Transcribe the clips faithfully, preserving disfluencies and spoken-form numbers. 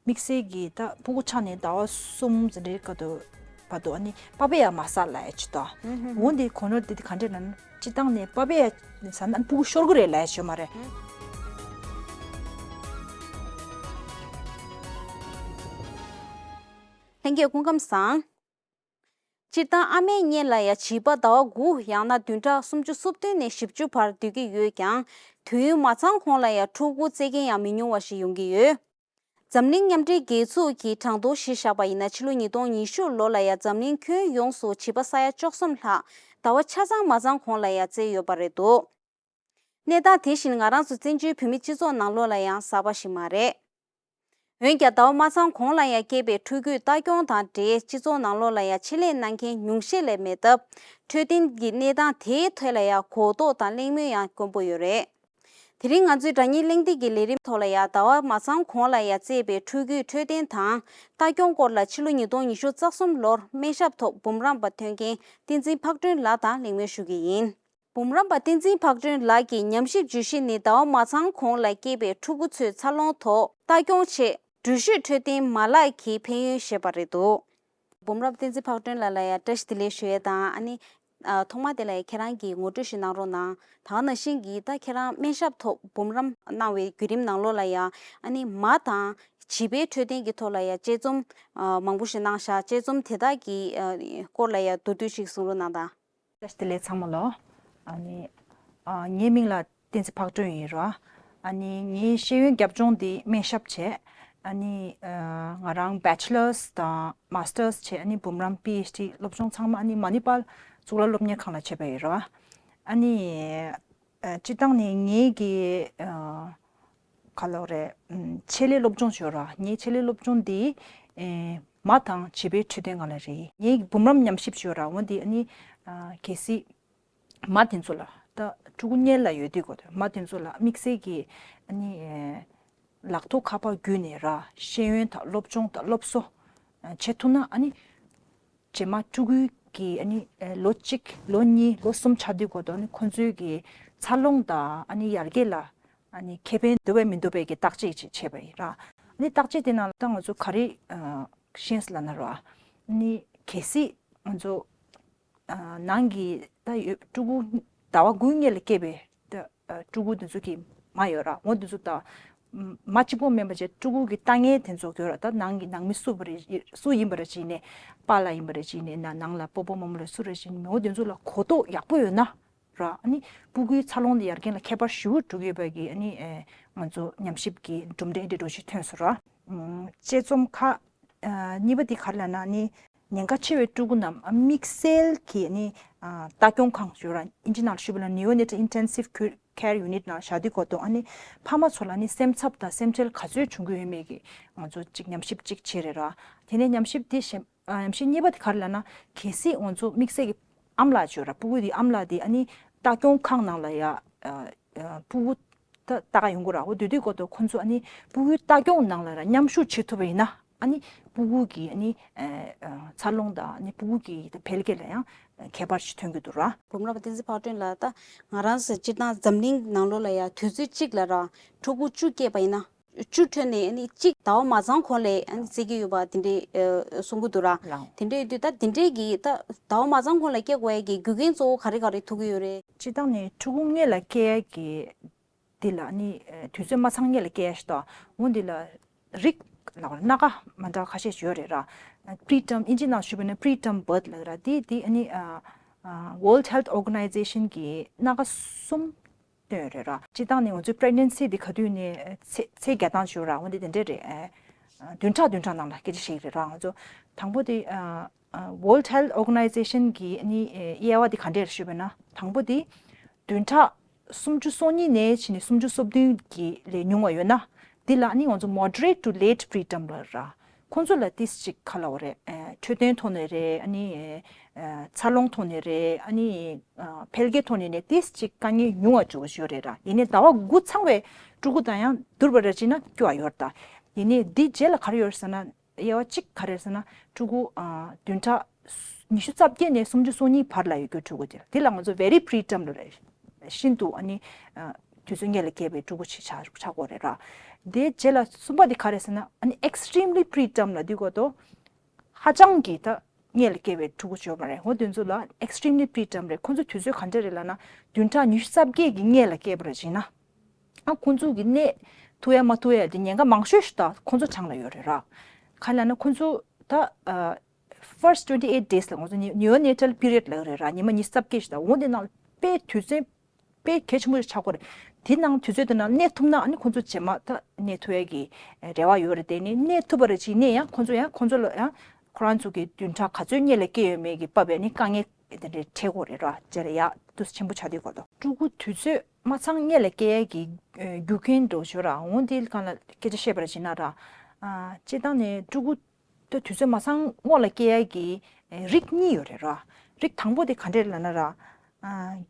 དམིགས་བསལ་གྱི་ད་ཕྲུ་གུ་ཆགས་ནས་ཟླ་བ་གསུམ་ཙམ་རེ་ག་དུ་བར་དུ་ཨ་ནི་པ་པེ་ཡ་མ་ཟ་ལབ་ཡ་ཅིག་ད། འོ་འདི་གོ་ནོར་འདི་ག་འདྲས་ལབ་ན། སྤྱིར་བཏང་ནས་པ་པེ་ཡ་ཟ་ན་ཨ་ནི་ཕྲུ་གུ་ཤོར་གི་རེད་ལབ་ཡ་ཅིག་ཡོད་མ་རེད། ལྷན་རྒྱས་སྐུ་ཁམས་བཟང་། སྤྱིར་བཏང་ཨ་མའི་མངལ་ལ་ཡང་བྱིས་པ་ཟླ་བ་དགུ་ཡང་ན་བདུན་ཕྲག་སུམ་ཅུ་སོ་བདུན་ནས་བཞི་བཅུ་བར་སྡོད་ཀྱི་ཡོད་ཀྱང་། དུས་ཡུན་མ་ཚང་གོང་ལ་ཡང་ཕྲུ་གུ་བཙས་མཁན་ཡང་མི་ཉུང་བ་ཞིག་ཡོང་གི་ཡོད། འཛམ་གླིང་མཉམ་འབྲེལ་རྒྱལ་ཚོགས་ཀྱིས་གྲངས་ཐོ་གཞི་བཞག་པ་ཡིན་ན། ཕྱི་ལོ་ཉིས་སྟོང་ཉི་ཤུ་ལོ་ལ་ཡང་འཛམ་གླིང་ཁྱོན་ཡོངས་སུ་བྱིས་པ་ས་ཡ་བཅུ་གསུམ་ལྷག་ཟླ་བ་ཆ་ཚང་མ་ཚང་གོང་ལ་ཡང་བཙས་ཡོད་པ་རེད་འདུག་གནས་སྟངས་དེ་བཞིན་ང་རང་ཚོ་བཙན་བྱོལ་བོད་མིའི་སྤྱི་ཚོགས་ནང་ལོགས་ལ་ཡང་གསར་པ་ཞིག་མ་རེད། འོན་ཀྱང་ཟླ་བ་མ་ཚང་གོང་ལ་ཡང་སྐྱེས་པའི་ཕྲུ་གུའི་ལྟ་སྐྱོང་དང་འབྲེལ་སྤྱི་ཚོགས་ནང་ལོགས་ལ་ཡང་ཆེད་ལས་གནང་མཁན་ཉུང་ཤས་ལས་མེད་སྟབས། འཕྲོད་བསྟེན་གྱི་གནས་སྟངས་དེའི་ཐད་ལ་ཡང་གོ་རྟོགས་དང་གླེང་མོལ་ཡང་དཀོན་པོ་ཡོད་རེད། དེ་རིང་ང་ཚོའི་དྲ་བརྙན་གླེང་སྟེགས་ཀྱི་ལས་རིམ་ཐོག་ལ་ཡང་ཟླ་བ་མ་ཚང་གོང་ལ་ཡང་བཙས་པའི་ཕྲུ་གུའི་འཕྲོད་བསྟེན་དང་ལྟ་སྐྱོང་སྐོར་ལ་ཕྱི་ལོ་ཉིས་སྟོང་ཉི་ཤུ་རྩ་གསུམ་ལོར་སྨན་ཞབས་ཐོག་འབུམ་རམས་པ་ཐོན་མཁན་བསྟན་འཛིན་འཕགས་སྒྲོན་ལགས་དང་གླེང་མོལ་ཞུ་གི་ཡིན། འབུམ་རམས་པ་བསྟན་འཛིན་འཕགས་སྒྲོན་ལགས་ཀྱི་ཉམས་ཞིབ་བརྗོད་གཞི་ནི་ཟླ་བ་མ་ཚང་གོང་ལ་སྐྱེས་པའི་ཕྲུ་གུ་ཚོའི་འཚར་ལོངས་ཐོག་ལྟ་སྐྱོང་ཆེད་འགྲུལ་བཞུད་འཕྲོད་བསྟེན་མ་ལག་གི་ཕན་ཡོན་ཞེས་པ་རེད་འདུག་འབུམ་རམས་པ་བསྟན་འཛིན་འཕགས་སྒྲོན་ལགས་ལ་ཡང་བཀྲ་ཤིས་བདེ་ལེགས་ཞུ་ཡས་དང་། ཨ་ནི། ཨ། ཐོག་མ་དེ་ལ་ཡང་ཁྱེད་རང་གིས་ངོ་སྤྲོད་ཞིག་གནང་རོགས་གནང་། ད་ག་ནང་བཞིན་གྱི་ད་ཁྱེད་རང་སྨན་ཞབས་ཐོག་འབུམ་རམས་གནང་བའི་བརྒྱུད་རིམ་ནང་ལོགས་ལ་ཡང་། ཨ་ནི་མ་དང་བྱིས་པའི་འཕྲོད་བསྟེན་གྱི་ཐོག་ལ་ཡང་དཔྱད་རྩོམ་ཨ་མང་པོ་ཞིག་གནང་བཞག་དཔྱད་རྩོམ་དེ་དག་གི་ཨ་སྐོར་ལ་ཡང་མདོར་བསྡུས་ཤིག་གསུང་རོགས་གནང་དང་། བཀྲ་ཤིས་བདེ་ལེགས་ཚང་མ་ལོ། ཨ་ནི། ཨ། ངའི་མིང་ལ་བསྟན་འཛིན་འཕགས་སྒྲོན་ཡིན་རོ། ཨ་ནི་ངའི་ཤེས་ཡོན་རྒྱབ་ལྗོངས་འདི་སྨན་ཞབས་བྱས། ཨ་ནི། ཨ། ང་རང་བེ་ཆི་ལར་དང་མ་སི་ཊར་བྱས། ཨ་ནི་འབུམ་རམས་པི་ཨེཆ་ཌི་སློབ་སྦྱོང་ཚང་མ་ཨ་ནི་མ་ནི་པཱལ་གཙུག་ལག་སློབ་གཉེར་ཁང་ལ་བྱས་པ་ཡིན་རོ། ཨ་ནི། ཨ། སྤྱིར་བཏང་ནས་ངའི་གི། ཨ། ག་ལབ་རེད། ཨམ། ཆེད་ལས་སློབ་སྦྱོང་བྱོས་ར། ངའི་ཆེད་ལས་སློབ་སྦྱོང་འདི། ཨེ། མ་དང་བྱིས་པའི་འཕྲོད་བསྟེན་སྒང་ལ་རེད། ངའི་འབུམ་རམས་ཉམས་ཞིབ་བྱོས་ར། འོ་འདི་ཨ་ནི། ཨ། གལ་སྲིད་མ་དེ་ཚོ་ལ། ད་ཕྲུ་གུ་མངལ་ལ་ཡོད་དུས་གོ། མ་དེ་ཚོ་ལ་དམིགས་བསལ་གྱི་ཨ་ནི། ཨེ། ལག་ཐོགས་ཁ་པར་བརྒྱུད་ནས་ར། ཤེས་ཡོན་དང་སློབ་སྦྱོང་དང་སློབ་གསོ། ཨ། བྱེད་ཐུབ་ན་ཨ་ནི། རྗེས་མ་ཕྲུ་གུའི་གི་ཨ་ནི། ཨེ། ལོ་གཅིག་ལོ་གཉིས་ལོ་གསུམ་ཆགས་དུས་གོ་དོ། ཨ་ནི་ཁོང་ཚོའི་གི་འཚར་ལོངས་དང་ཨ་ནི་ཡར་རྒྱས་ལ་ཨ་ནི་ཁེ་ཕན་འདུག་པས་མི་འདུག་པས་ཀྱི་བརྟག་དཔྱད་ཅིག་བྱས་པ་ཡིན་ར། ཨ་ནི་བརྟག་དཔྱད་དེ་ནང་ལ་ད་ང་ཚོ་ག་རེ་ཨ་ཤེས་ལབ་ན་ར། ཨ་ནི་གལ་སྲིད་ང་ཚོ་ཨ་ནང་གི་ད་ཡོད་ཕྲུ་གུ་ཟླ་བ་དགུའི་སྔོན་ལ་སྐྱེས་པའི་ད་ཨ་ཕྲུ་གུ་དེ་ཚོ་གི་མ་ཡོད་ར། འོ་དེ་ཚོ་ད་མ་གཅིག་པོ་མིན་པ་བྱས་ཕྲུ་གུ་གི་ལྟ་ངན་དེ་ཚོ་གི་ར། ད་ནང་གི་ནང་མི་སུ་བ་རེ་སུ་ཡིན་པ་རེ་བྱས་ནས་པཱ་ལགས་ཡིན་པ་རེ་བྱས་ནས་ན་ནང་ལ་སྤོ་བོ་རྨོ་མོ་རེ་སུ་རེ་བྱས་ནས་འོ་དེ་ཚོ་ལ་གོ་རྟོགས་ཡག་པོ་ཡོད་ན། ར། ཨ་ནི་ཕྲུ་གུའི་འཚར་ལོངས་དང་ཡར་རྒྱས་ལ་ཁྱད་པར་ཞེ་པོ་འགྲོ་གི་ཡོད་པ་གི་ཨ་ནི་ཨེ་ང་ཚོ་ཉམས་ཞིབ་ཀྱི་གྲུབ་འབྲས་འདི་འདྲ་ཞིག་ཐོན་སོང་ར། ཨམ། དཔྱད་རྩོམ་ཁག་ཨ་གཉིས་པ་འདི་ག་རེ་ལབ་ན། ཨ་ནི་ཉེན་ཁ་ཆེ་བའི་ཕྲུ་གུ་རྣམས་ཨ་དམིགས་བསལ་གྱི་ཨ་ནི་ཨ་ལྟ་སྐྱོང་ཁང་ཞུ་ར། ཨིན་ཇི་ནང་ལ་ཞུས་པ་ལ་Neonatal Intensive Care Unit ནང་བཞག་དུས་གོ་དོ། ཨ་ནི་ཕ་མ་ཚོ་ལ་ཨ་ནི་སེམས་འཚབ་དང་སེམས་ཁྲལ་ག་ཚོད་བྱུང་གི་ཡོད་མེད་ཀྱི་ང་ཚོ་གཅིག་ཉམས་ཞིབ་གཅིག་བྱས་རེད་ར། དེ་ནས་ཉམས་ཞིབ་འདི་གཞན། ཨ། ཉམས་ཞིབ་གཉིས་པ་དེ་ག་རེ་ལབ་ན། གལ་སྲིད་ང་ཚོ་དམིགས་བསལ་གྱི་ཨ་མ་ལགས་བྱོས་ར། ཕྲུ་གུ་དེ་ཨ་མ་ལགས་དེ་ཨ་ནི་ལྟ་སྐྱོང་ཁང་ནང་ལ་ཡ། ཨ། ཨ། ཕྲུ་གུ་ད་ལྟ་ག་ཡོང་གི་ར། འོ་དེ་དུས་གོ་དོ་ཁོང་ཚོ་ཨ་ནི་ཕྲུ་གུའི་ལྟ་སྐྱོང་ནང་ལ་ར་མཉམ་ཞུགས་བྱེད་ཐུབ་པ་ཡིན་ན་ཨ་ནི་ཕྲུ་གུ་གི་ཨ་ནི། ཨ། ཨ། འཚར་ལོངས་དང་ཨ་ནི་ཕྲུ་གུ་གི་འཕེལ་རྒྱས་ལ་ཡང་ཁྱད་པར་ཞིག་ཐོན་གྱི་འདུག་ར། འབུམ་རམས་པ་བསྟན་འཛིན་འཕགས་སྒྲོན་ལགས། ད་ང་རང་ཚོ་སྤྱིར་བཏང་འཛམ་གླིང་ནང་ལོགས་ལ་ཡ་དུས་ཚོད་གཅིག་ལ་ར་ཕྲུ་གུ་བཅུ་སྐྱེས་པ་ཡིན་ན། བཅུ་འཕྲོད་ནས་ཨ་ནི་གཅིག་ཟླ་བ་མ་ཚང་གོང་ལ་ཨ་ནི་བཙས་ཀྱི་ཡོད་པ་དེ་འདྲའི་ཨ་གསུང་གི་འདུག་ར། ལགས། དེ་འདྲ་ཡོད་དུས་ད་དེ་འདྲའི་གི་ད་ཟླ་བ་མ་ཚང་གོང་ལ་སྐྱེ་དགོས་ཡ་གི་རྒྱུ་རྐྱེན་གཙོ་བོ་ག་རེ་ག་རེ་ཐུག་གི་ཡོད་རེད། སྤྱིར་བཏང་ནས་ཕྲུ་གུ་སྔོན་ལ་སྐྱེ་ཡ་གི་འདི་ལ་ཨ་ནི་ཨ་དུས་ཚོད་མ་ཚང་སྔོན་ལ་སྐྱེ་ཡ་ཞིག་དང་འོ་འདི་ལ་རིགས་ལ་སྣ་ཁ་མ་འདྲ་ཁ་ཤས་ཤིག་ཡོད་རེད་ར། Preterm ཨིན་ཇི་ནང་ཞུས་པ་ན་preterm birth ལབ་ར། དེ་དེ་ཨ་ནི་ཨ་ཨ་World Health Organization གི་སྣ་ཁ་གསུམ་སྟོན་ཡོད་རེད་ར། སྤྱིར་བཏང་ནས་ང་ཚོའི་pregnancy འདི་ག་དུས་ནས་ཚེས་ཚེས་བརྒྱ་དང་བཅུ་ར། འོ་འདི་དེ་འདྲས་རེད། ཨ་བདུན་ཕྲག་བདུན་ཕྲག་ནང་ལ་སྐད་ཆ་བཤད་ཀྱི་རེད་ར། ང་ཚོ་དང་པོ་དེ་ཨ་ཨ་World Health Organization གི་ཨ་ནི་ཨ་དབྱེ་བ་འདི་ག་འདྲས་རེད་ཞུས་པ་ན། དང་པོ་དེ་བདུན་ཕྲག་སུམ་ཅུ་སོ་གཉིས་ནས་བྱས་ནས་སུམ་ཅུ་སོ་བདུན་གྱི་ལས་ཉུང་བ་ཡོད་ན། འདི་ལ་ཨ་ནི་ང་ཚོ་moderate to late preterm ལབ་ར། ཁོང་ཚོ་ལ་ཏིས་ཅིག་ག་ལབ་དགོས་རེད། ཨ་འཕྲོད་བསྟེན་ཐོག་ནས་རེད། ཨ་ནི་ཨ་འཚར་ལོངས་ཐོག་ནས་རེད། ཨ་ནི་ཨ་འཕེལ་རྒྱས་ཐོག་ནས་ནས་ཏིས་ཅིག་དཀའ་ངལ་ཉུང་བ་འཇོག་གི་ཡོད་རེད་ར། ཡིན་ནའི་ཟླ་བ་དགུ་ཚང་བའི་ཕྲུ་གུ་དང་ཡང་བསྡུར་བ་ར་བྱས་ན་སྐྱོ་བ་ཡོད་རེད་ད། ཡིན་ནའི་འདི་རྗེས་ལ་ག་རེ་ཡོད་རེད་ཟེར་ན། དབྱེ་བ་གཅིག་ག་རེ་རེད་ཟེར་ན། ཕྲུ་གུ་ཨ་བདུན་ཕྲག་ཉི་ཤུ་རྩ་བརྒྱད་ནས་སུམ་ཅུ་སོ་གཉིས་བར་ལ་ཡོད་རྒྱུ་ཕྲུ་གུ་དེ་དེ་ལ་ང་ཚོ་very preterm ལབ་རེད། ཤིན་ཏུ་ཨ་ནི་ཨ་དུས་ཚོད་སྔོན་ལ་སྐྱེས་པའི་ཕྲུ་གུ་ཅིག་ཆགས་ཆགས་དགོས་རེད་ར། དེའི་རྗེས་ལ་གསུམ་པ་དེ་ག་རེ་ཟེར་ན། ཨ་ནི་extremely preterm ལབ་དུས་གོ་དོ། ཧ་ཅང་གི་ད་མངལ་ལ་སྐྱེས་པའི་ཕྲུ་གུ་ཅིག་ཡོད་མ་རེད། འོ་དེ་ཚོ་ལ་extremely preterm རེད། ཁོ་ཚོ་དུས་ཚོད་ག་འདྲ་རེད་ལབ་ན། བདུན་ཕྲག་ཉི་ཤུ་རྩ་བརྒྱད་ཀྱི་མངལ་ལ་སྐྱེས་པ་རེད་ཅེ་ན། ཨ་ཁོ་ཚོ་གི་གནས་ཐུབ་ཡ་མ་ཐུབ་ཡ་དེ་ཉེན་ཁ་མང་ཤོས་ཤིག་ད་ཁོ་ཚོ་གྲངས་ལ་ཡོད་རེད་ར། ག་རེ་ལབ་ན་ཁོ་ཚོ་ད་ཨ་first twenty eight days ལ་ཁོ་ཚོ་neonatal period ལབ་རེད་ར། ཉི་མ་ཉི་ཤུ་རྩ་བརྒྱད་ཤིག་ད། འོ་དེ་ནང་དཔེ་དུས་ཚོད་དཔེ་གལ་ཆེན་པོ་ཞིག་ཆགས་ཀྱི་རེད། དེ་ནང་དུས་ཚོད་དེ་ནང་གནས་ཐུབ་ན་ཨ་ནི་ཁོ་ཚོ་རྗེས་མ་ད་གནས་ཐུབ་ཡ་གི་རེ་བ་ཡོད་རེད། དེ་ནི་གནས་ཐུབ་པ་རེད་ཅེ་ནས་ཡང་ཁོ་ཚོ་ཡང་ཁོ་ཚོ་ལ་ཡང་ཁོ་རང་ཚོ་གི་བདུན་ཕྲག་ག་ཚོད་མངལ་ལ་སྐྱེས་ཡོད་མེད་ཀྱི་བབས་པའི་ནི་དཀའ་ངལ་དེ་འདྲ་འཕྲད་ཀྱི་རེད་ར། རྗེས་ལ་ཡ་དུས་ཆེན་པོ་ཆགས་དུས་སྐོར་དུ། ཕྲུ་གུ་དུས་ཚོད་མ་ཚང་མངལ་ལ་སྐྱེ་ཡ་གི་ཨ་རྒྱུ་རྐྱེན་འདྲ་བོ་ཅིག་ཡོད་ར། འོ་དེ་སྒང་ལ་སྐད་ཆ་བཤད་པ་རེད་ཅེ་ན་ར། ཨ་སྤྱིར་བཏང་ནས་ཕྲུ་གུ་ད་དུས་ཚོད་མ་ཚང་སྔོན་ལ་སྐྱེ་ཡ་གི་ཨེ་རིགས་གཉིས་ཡོད་རེད་ར། རིགས་དང་པོ་དེ་ག་འདྲས་ལབ་ན་ར། ཨ་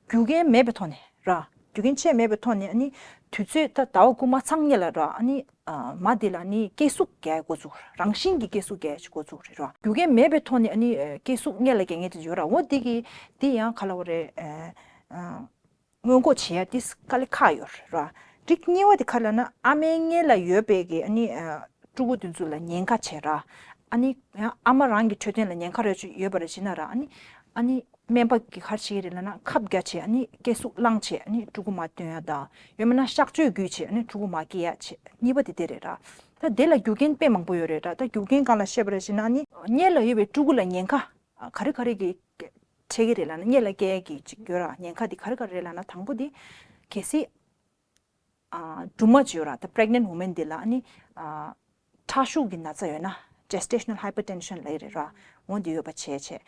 རྒྱུ་རྐྱེན་མེད་པའི་ཐོག་ནས་ར། རྒྱུ་རྐྱེན་ཆེ་མེད་པའི་ཐོག་ནས་ཨ་ནི་དུས་ཚོད་ད་ཟླ་བ་དགུ་མ་ཚང་སྔོན་ལ་ར། ཨ་ནི་ཨ་མ་དེ་ལ་ཨ་ནི་སྐྱེ་ཟུག་རྒྱག་འགོ་ཚུགས། རང་བཞིན་གྱིས་སྐྱེ་ཟུག་རྒྱག་འགོ་ཚུགས་རེད་ར། རྒྱུ་རྐྱེན་མེད་པའི་ཐོག་ནས་ཨ་ནི་ཨ་སྐྱེ་ཟུག་སྔོན་ལ་རྒྱག་མཁན་དེ་ཡོད་ར། འོ་དེ་གི་དེ་ཡང་ག་ལབ་དགོས་རེད། ཨ་ཨ། སྔོན་འགོག་བྱེད་ཡ་དེ་དཀའ་ལས་ཁག་ཡོད་རེད་ར། རིགས་གཉིས་པ་དེ་ག་རེ་ལབ་ན་ཨ་མའི་མངལ་ལ་ཡོད་པའི་གི་ཨ་ནི་ཨ་ཕྲུ་གུ་དེ་ཚོ་ལ་ཉེན་ཁ་བྱེད་ར། ཨ་ནི་ཡང་ཨ་མ་རང་གི་འཕྲོད་བསྟེན་ལ་ཉེན་ཁ་རེ་ཡོད་པ་རེད་ཅེ་ན་ར། ཨ་ནི་ཨ་ནི་སྨན་པ་གིས་ག་རེ་བྱེད་ཀྱི་རེད་ལབ་ན་ཁབ་རྒྱག་བྱས། ཨ་ནི་སྐྱེ་ཟུག་བླངས་བྱས། ཨ་ནི་ཕྲུ་གུ་མར་བཏོན་ཡ་དང་། ཡང་མིན་ན་གཤག་བཅོས་བརྒྱུད་བྱས། ཨ་ནི་ཕྲུ་གུ་མར་སྐྱེ་ཡ་བྱས། གཉིས་པ་དེ་དེ་རེད་ར། ད་དེ་ལ་རྒྱུ་རྐྱེན་དཔེ་མང་པོ་ཡོད་རེད་ར། ད་རྒྱུ་རྐྱེན་སྒང་ལ་བཤད་པ་རེད་ཅེ་ན། ཨ་ནི་མངལ་ལ་ཡོད་པའི་ཕྲུ་གུ་ལ་ཉེན་ཁ་ག་རེ་ག་རེ་གི་འཕྲད་ཀྱི་རེད་ལབ་ན། མངལ་ལ་སྐྱེ་ཡས་ཀྱི་ཅིག་ཡོད་ར། ཉེན་ཁ་དེ་ག་རེ་ག་རེ་རེད་ལབ་ན། དང་པོ་དེ་གལ་སྲིད་ཨ་སྦྲུམ་མ་ཅིག་ཡོད་ར། ད་pregnant woman དེ་ལ་ཨ་ནི་ཨ་ཁྲག་ཤུགས་ཀྱི་ན་ཚ་ཡོད་ན། gestational hypertension ལབ་ཀྱི་རེད་ར། འོ་དེ་ཡོད་པ་བྱས་བྱས།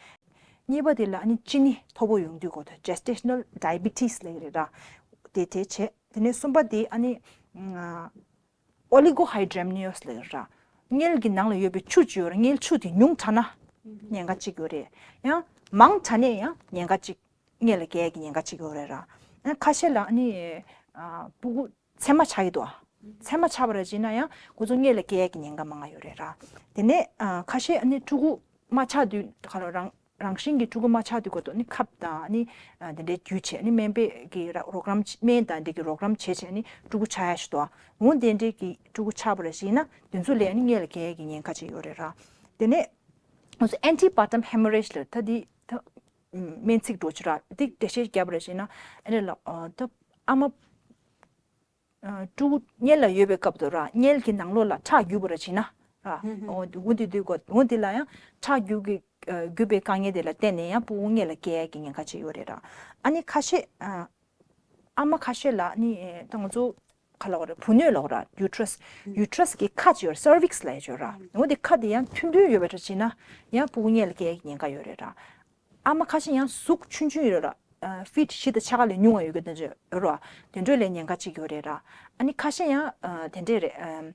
གཉིས་པ་དེ་ལ་ཨ་ནི་གཅིན་སྙི་མཐོ་པོ་ཡོང་དུས་སྐོར་དུ། gestational diabetes ལབ་ཀྱི་རེད་ར། དེ་དེ་བྱས། དེ་ནས་གསུམ་པ་དེ་ཨ་ནི་ཨ། oligohydramnios ལབ་ཀྱི་ར། མངལ་གྱི་ནང་ལ་ཡོད་པའི་ཆུ་ཅིག་ཡོད་ར། མངལ་ཆུ་དེ་ཉུང་དྲགས་ན་ཉེན་ཁ་གཅིག་ཡོད་རེད། ཡང་མང་དྲགས་ནས་ཡང་ཉེན་ཁ་གཅིག་མངལ་ལ་སྐྱེ་ཡས་ཀྱི་ཉེན་ཁ་གཅིག་ཡོད་རེད་ར། ཡང་ཁ་ཤས་ལ་ཨ་ནི་ཨ་ཕྲུ་གུ་མཚེ་མ་ཆགས་ཀྱི་འདུག་མཚེ་མ་ཆགས་པ་ར་ཅེ་ན་ཡང་ཁོ་ཚོ་མངལ་ལ་སྐྱེ་ཡས་ཀྱི་ཉེན་ཁ་མང་ང་ཡོད་རེད་ར། དེ་ནས་ཨ་ཁ་ཤས་ཨ་ནི་ཕྲུ་གུ་མ་ཆགས་དུས་ག་ལ་རང་རང་བཞིན་གྱིས་ཕྲུ་གུ་མ་ཆགས་དུས་སྐབས་དུ་ནི་ཁབ་དང་ནི་ཨ་དེ་འདྲའི་བརྒྱུད་བྱས་ནི་སྨན་པས་ཀྱི་ར་རོགས་རམ་སྨན་དང་འདི་གི་རོགས་རམ་བྱས་བྱས་ནི་ཕྲུ་གུ་ཆགས་ཡ་ཞིག་འདུག་འོ་དེ་འདྲའི་གི་ཕྲུ་གུ་ཆགས་པ་ར་ཞིག་ན་དེ་ཚོ་ལས་ནི་མངལ་ལ་སྐྱེ་ཡ་གི་ཉེན་ཁ་ཅིག་ཡོད་རེད་ར། དེ་ནས་ང་ཚོ་antepartum hemorrhage ལ་ད་འདི་ད་སྨན་ཚིག་འགྲོ་ཆུ་ར་འདི་འགྲེལ་བཤད་བརྒྱབ་པ་ར་ཞིག་ན་ཨ་ནི་ལ་ད་ཨ་མ་ཕྲུ་གུ་མངལ་ལ་ཡོད་པའི་སྐབས་དུ་ར་མངལ་གྱི་ནང་ལོགས་ལ་ཁྲག་རྒྱུག་པ་ར་བྱིན་ན་ར། འོ་འདི་འདི་འདི་གོ་འོ་འདི་ལ་ཡང་ཁྲག་རྒྱུག་གི་རྒྱུག་པའི་དཀའ་ངལ་དེ་ལ་བརྟེན་ནས་ཡང་ཕྲུ་གུ་མངལ་ལ་སྐྱེ་ཡ་གི་ཉེན་ཁ་ཅིག་ཡོད་རེད་ར། ཨ་ནི་ཁ་ཤས་ཨ་མ་ཁ་ཤས་ལ་ནི་ད་ང་ཚོ་ག་ལ་བ་རེད། བུ་སྣོད་ལ་བ་ར་uterus uterus གི་ཁ་ཅིག་ཡོད་ར། cervix ལ་ཡ་ཅིག་ཡོད་ར། འོ་འདི་ཁ་དེ་ཡང་ཐུང་ཐུང་ཡོད་པ་ར་བྱིན་ན་ཡང་ཕྲུ་གུ་མངལ་ལ་སྐྱེ་ཡ་གི་ཉེན་ཁ་ཡོད་རེད་ར། ཨ་མ་ཁ་ཤས་ཡང་གཟུགས་ཆུང་ཆུང་ཡོད་ར། ཕིཊ་བཞི་དང་ཕྱེད་ཀ་ལས་ཉུང་བ་ཡོད་མཁན་དེ་ཚོ་ཡོད་ར། དེ་འདྲ་ལས་ཉེན་ཁ་ཅིག་ཡོད་རེད་ར། ཨ་ནི་ཁ་ཤས་ཡང་དེ་འདྲས་རེད།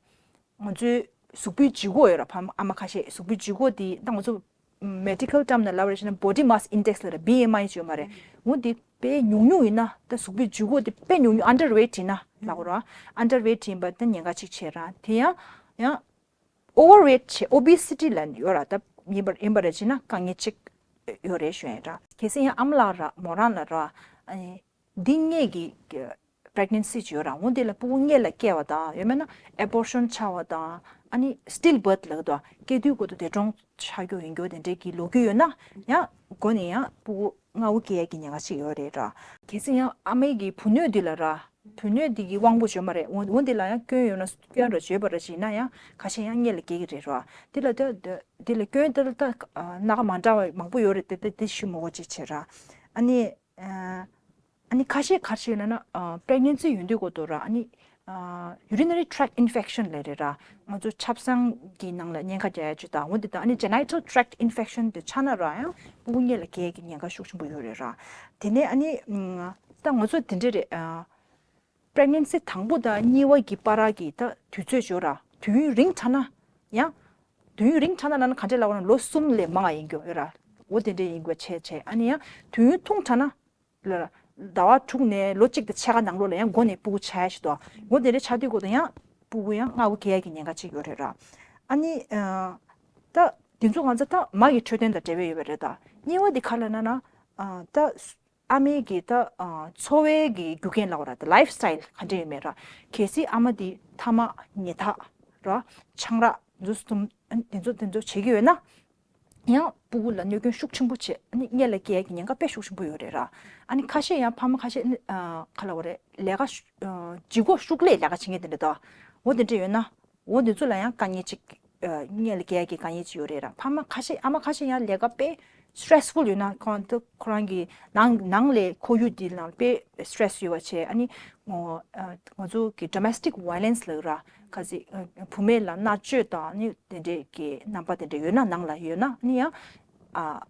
ང་ཚོའི་གཟུགས་པོའི་ལྗིད་ཁོག་ཡོད་ར། ཕ་མ་ཨ་མ་ཁ་ཤས་གཟུགས་པོའི་ལྗིད་ཁོག་དེ་ད་ང་ཚོ་medical term ནང་ལབ་རེད་བྱས་ན་body mass index ལབ་ར། B M I ཅིག་ཡོད་མ་རེད། འོ་དེ་དཔེ་ཉུང་ཉུང་ཡིན་ན་ད་གཟུགས་པོའི་ལྗིད་ཁོག་དེ་དཔེ་ཉུང་ཉུང་underweight ཡིན་ན་ལབ་དགོས་ར། underweight ཡིན་པ་ད་ཉེན་ཁ་ཅིག་ཆེ་ར། དེ་ཡང་ཡང་overweight བྱས་obesity ལ་ཡོད་ར། ད་ཡིན་པ་ཡིན་པ་རེད་བྱས་ན་དཀའ་ངལ་ཅིག་ཡོད་རེད་ཞུ་ཡ་ར། གལ་སྲིད་ཡང་ཨ་མ་ལགས་ར་མོ་རང་ལ་ར་ཨ་ནི་འདི་སྔས་ཀྱི་pregnancy ཅིག་ཡོད་ར། འོ་འདི་ལ་ཕྲུ་གུ་སྔས་ལ་སྐྱེ་བ་དང་ཡང་མིན་ན་abortion ཆགས་པ་དང་ཨ་ནི་stillbirth ལབ་དུས་སྐྱེ་དུས་སྐབས་དུ་འདས་གྲོངས་ཆགས་རྒྱུ་ཡིན་རྒྱུ་དེ་འདྲའི་གི་ལོ་རྒྱུས་ཡོད་ན་ཡང་འགོ་ནས་ཡང་ཕྲུ་གུ་མངལ་ཁུག་སྐྱེ་ཡ་གི་ཉེན་ཁ་ཅིག་ཡོད་རེད་ར། གལ་སྲིད་ཡང་ཨ་མའི་གི་བུ་སྣོད་འདི་ལ་ར། བུ་སྣོད་འདི་གི་དབང་པོ་ཅིག་ཡོད་མ་རེད། འོ་འོ་འདི་ལ་ཡང་སྐྱོན་ཡོད་ན་སྐྱོན་ར་བརྗོད་པ་ར་ཅིག་ཡིན་ན་ཡང་ཁ་ཤས་ཡང་མངལ་ལ་སྐྱེ་གི་རེད་ར། འདི་ལ་ད་འདི་ལ་སྐྱོན་དེ་ལ་ད་སྣ་ཁ་མ་འདྲ་བ་མང་པོ་ཡོད་རེད་དེ་དེ་དེ་ཞུ་མི་དགོས་ཅིག་བྱེད་ར། ཨ་ནི་ཨ་ནི་ཁ་ཤས་ག་རེ་ཞིག་ལབ་ན་pregnancy ཡོང་དུས་སྐབས་དུ་ར། ཨ་ནི་urinary tract infection ལབ་རེད་ར། ང་ཚོ་ཆབ་གསང་གི་ནང་ལ་ཉེན་ཁ་རྒྱག་ཡ་ཅིག་དང་འོ་འདི་དང་ཨ་ནི་genital tract infection དེ་ཆགས་ན་ར་ཡང་ཕྲུ་གུ་མངལ་ལ་སྐྱེ་ཡ་གི་ཉེན་ཁ་ཤུགས་ཆེན་པོ་ཡོད་རེད་ར། དེ་ནས་ཨ་ནི་ད་ང་ཚོ་དེ་འདྲ་རེད། pregnancy དང་པོ་དང་གཉིས་པ་གི་བར་གྱི་ད་དུས་ཚོད་ཅིག་ཡོད་ར། དུས་ཡུན་རིང་དྲགས་ན་ཡང་། དུས་ཡུན་རིང་དྲགས་ན་ལབ་ན་ག་འདྲས་ལབ་དགོས་ན་ལོ་གསུམ་ལས་མང་བ་ཡིན་རྒྱུ་ཡོད་ར། འོ་དེ་འདྲས་ཡིན་དགོས་བྱས་བྱས། ཨ་ནི་ཡང་དུས་ཡུན་ཐུང་དྲགས་ན་ལ་ཟླ་བ་དྲུག་ནས་ལོ་གཅིག་དང་ཕྱེད་ཀ་ནང་ལོགས་ལ་ཡང་མགོ་ནས་ཕྲུ་གུ་ཆགས་ཡ་ཞིག་འདུག་འོ་དེ་འདྲས་ཆགས་དུས་སྐབས་དུ་ཡང་ཕྲུ་གུ་ཡང་མངལ་ཁུག་སྐྱེ་ཡ་གི་ཉེན་ཁ་ཅིག་ཡོད་རེད་ར། ཨ་ནི་ད་དེ་ཚོ་ང་ཚོ་ད་མ་གི་འཕྲོད་བསྟེན་དང་འབྲེལ་བ་ཡོད་པ་རེད་ད། གཉིས་པ་དེ་ག་ལབ་ན་ན་ད། ཨ་མའི་གི་ད་ཨ་འཚོ་བའི་གི་རྒྱུ་རྐྱེན་ལབ་དགོས་ར། ད་ལའིཕ་སི་ཊལ་ག་འདྲ་ཡོད་མེད་ར། གལ་སྲིད་ཨ་མ་དེ་ཐ་མག་ཉལ་ཐག་ར་ཆང་རག་འཛུ་སྟོམ་དེ་ཚོ་དེ་ཚོ་བྱེད་ཀྱི་ཡོད་ན། ཡང་སྤུ་གུ་ལ་གནོད་སྐྱོན་ཤུགས་ཆེན་པོ་བྱེད། ཨ་ནི་མངལ་ལ་སྐྱེ་ཡ་གི་ཉེན་ཁ་དཔེ་ཤུགས་ཆེན་པོ་ཡོད་རེད་ར། ཨ་ནི་ཁ་ཤས་ཡང་ཕ་མ་ཁ་ཤས་ནི་ཨ་ག་ལབ་དགོས་རེད། ལས་ཀ་ཤུ་ཨ་ལྗིད་ཁོག་ཤུགས་ལས་ལས་ཀ་བྱེད་མཁན་དེ་འདྲ་འདུག་འོ་དེ་འདྲ་ཡོད་ན། འོ་དེ་ཚོ་ལ་ཡང་དཀའ་ངལ་ཅིག་ཨ་མངལ་ལ་སྐྱེ་ཡ་གི་དཀའ་ངལ་ཅིག་ཡོད་རེད་ར། ཕ་མ་ཁ་ཤས་ཨ་མ་ཁ་ཤས་ཡང་ལས་ཀ་དཔེ་སི་ཊེ་རེ་སི་ཕུལ་ཡོད་ན། ཁོང་དུ་ཁོ་རང་གི་ནང་ནང་ལས་ཁོར་ཡུག་འདི་ནང་དཔེ་སི་ཊེ་རེ་སི་ཡོད་པ་བྱས། ཨ་ནི་ངོ་ཨ་ང་ཚོ་གི་ཌོ་མེ་སི་ཊིག་ཝའི་ལེན་སི་ལབ་ར། གལ་སྲིད་ཨ་བུད་མེད་ལ་མནར་གཅོད་དང་ཨ་ནི་དེ་འདྲས་ཀྱི་རྣམ་པ་དེ་འདྲ་ཡོད་ན། ནང་ལ་ཡོད་ན་ཨ་ནི་ཡང་ཨ་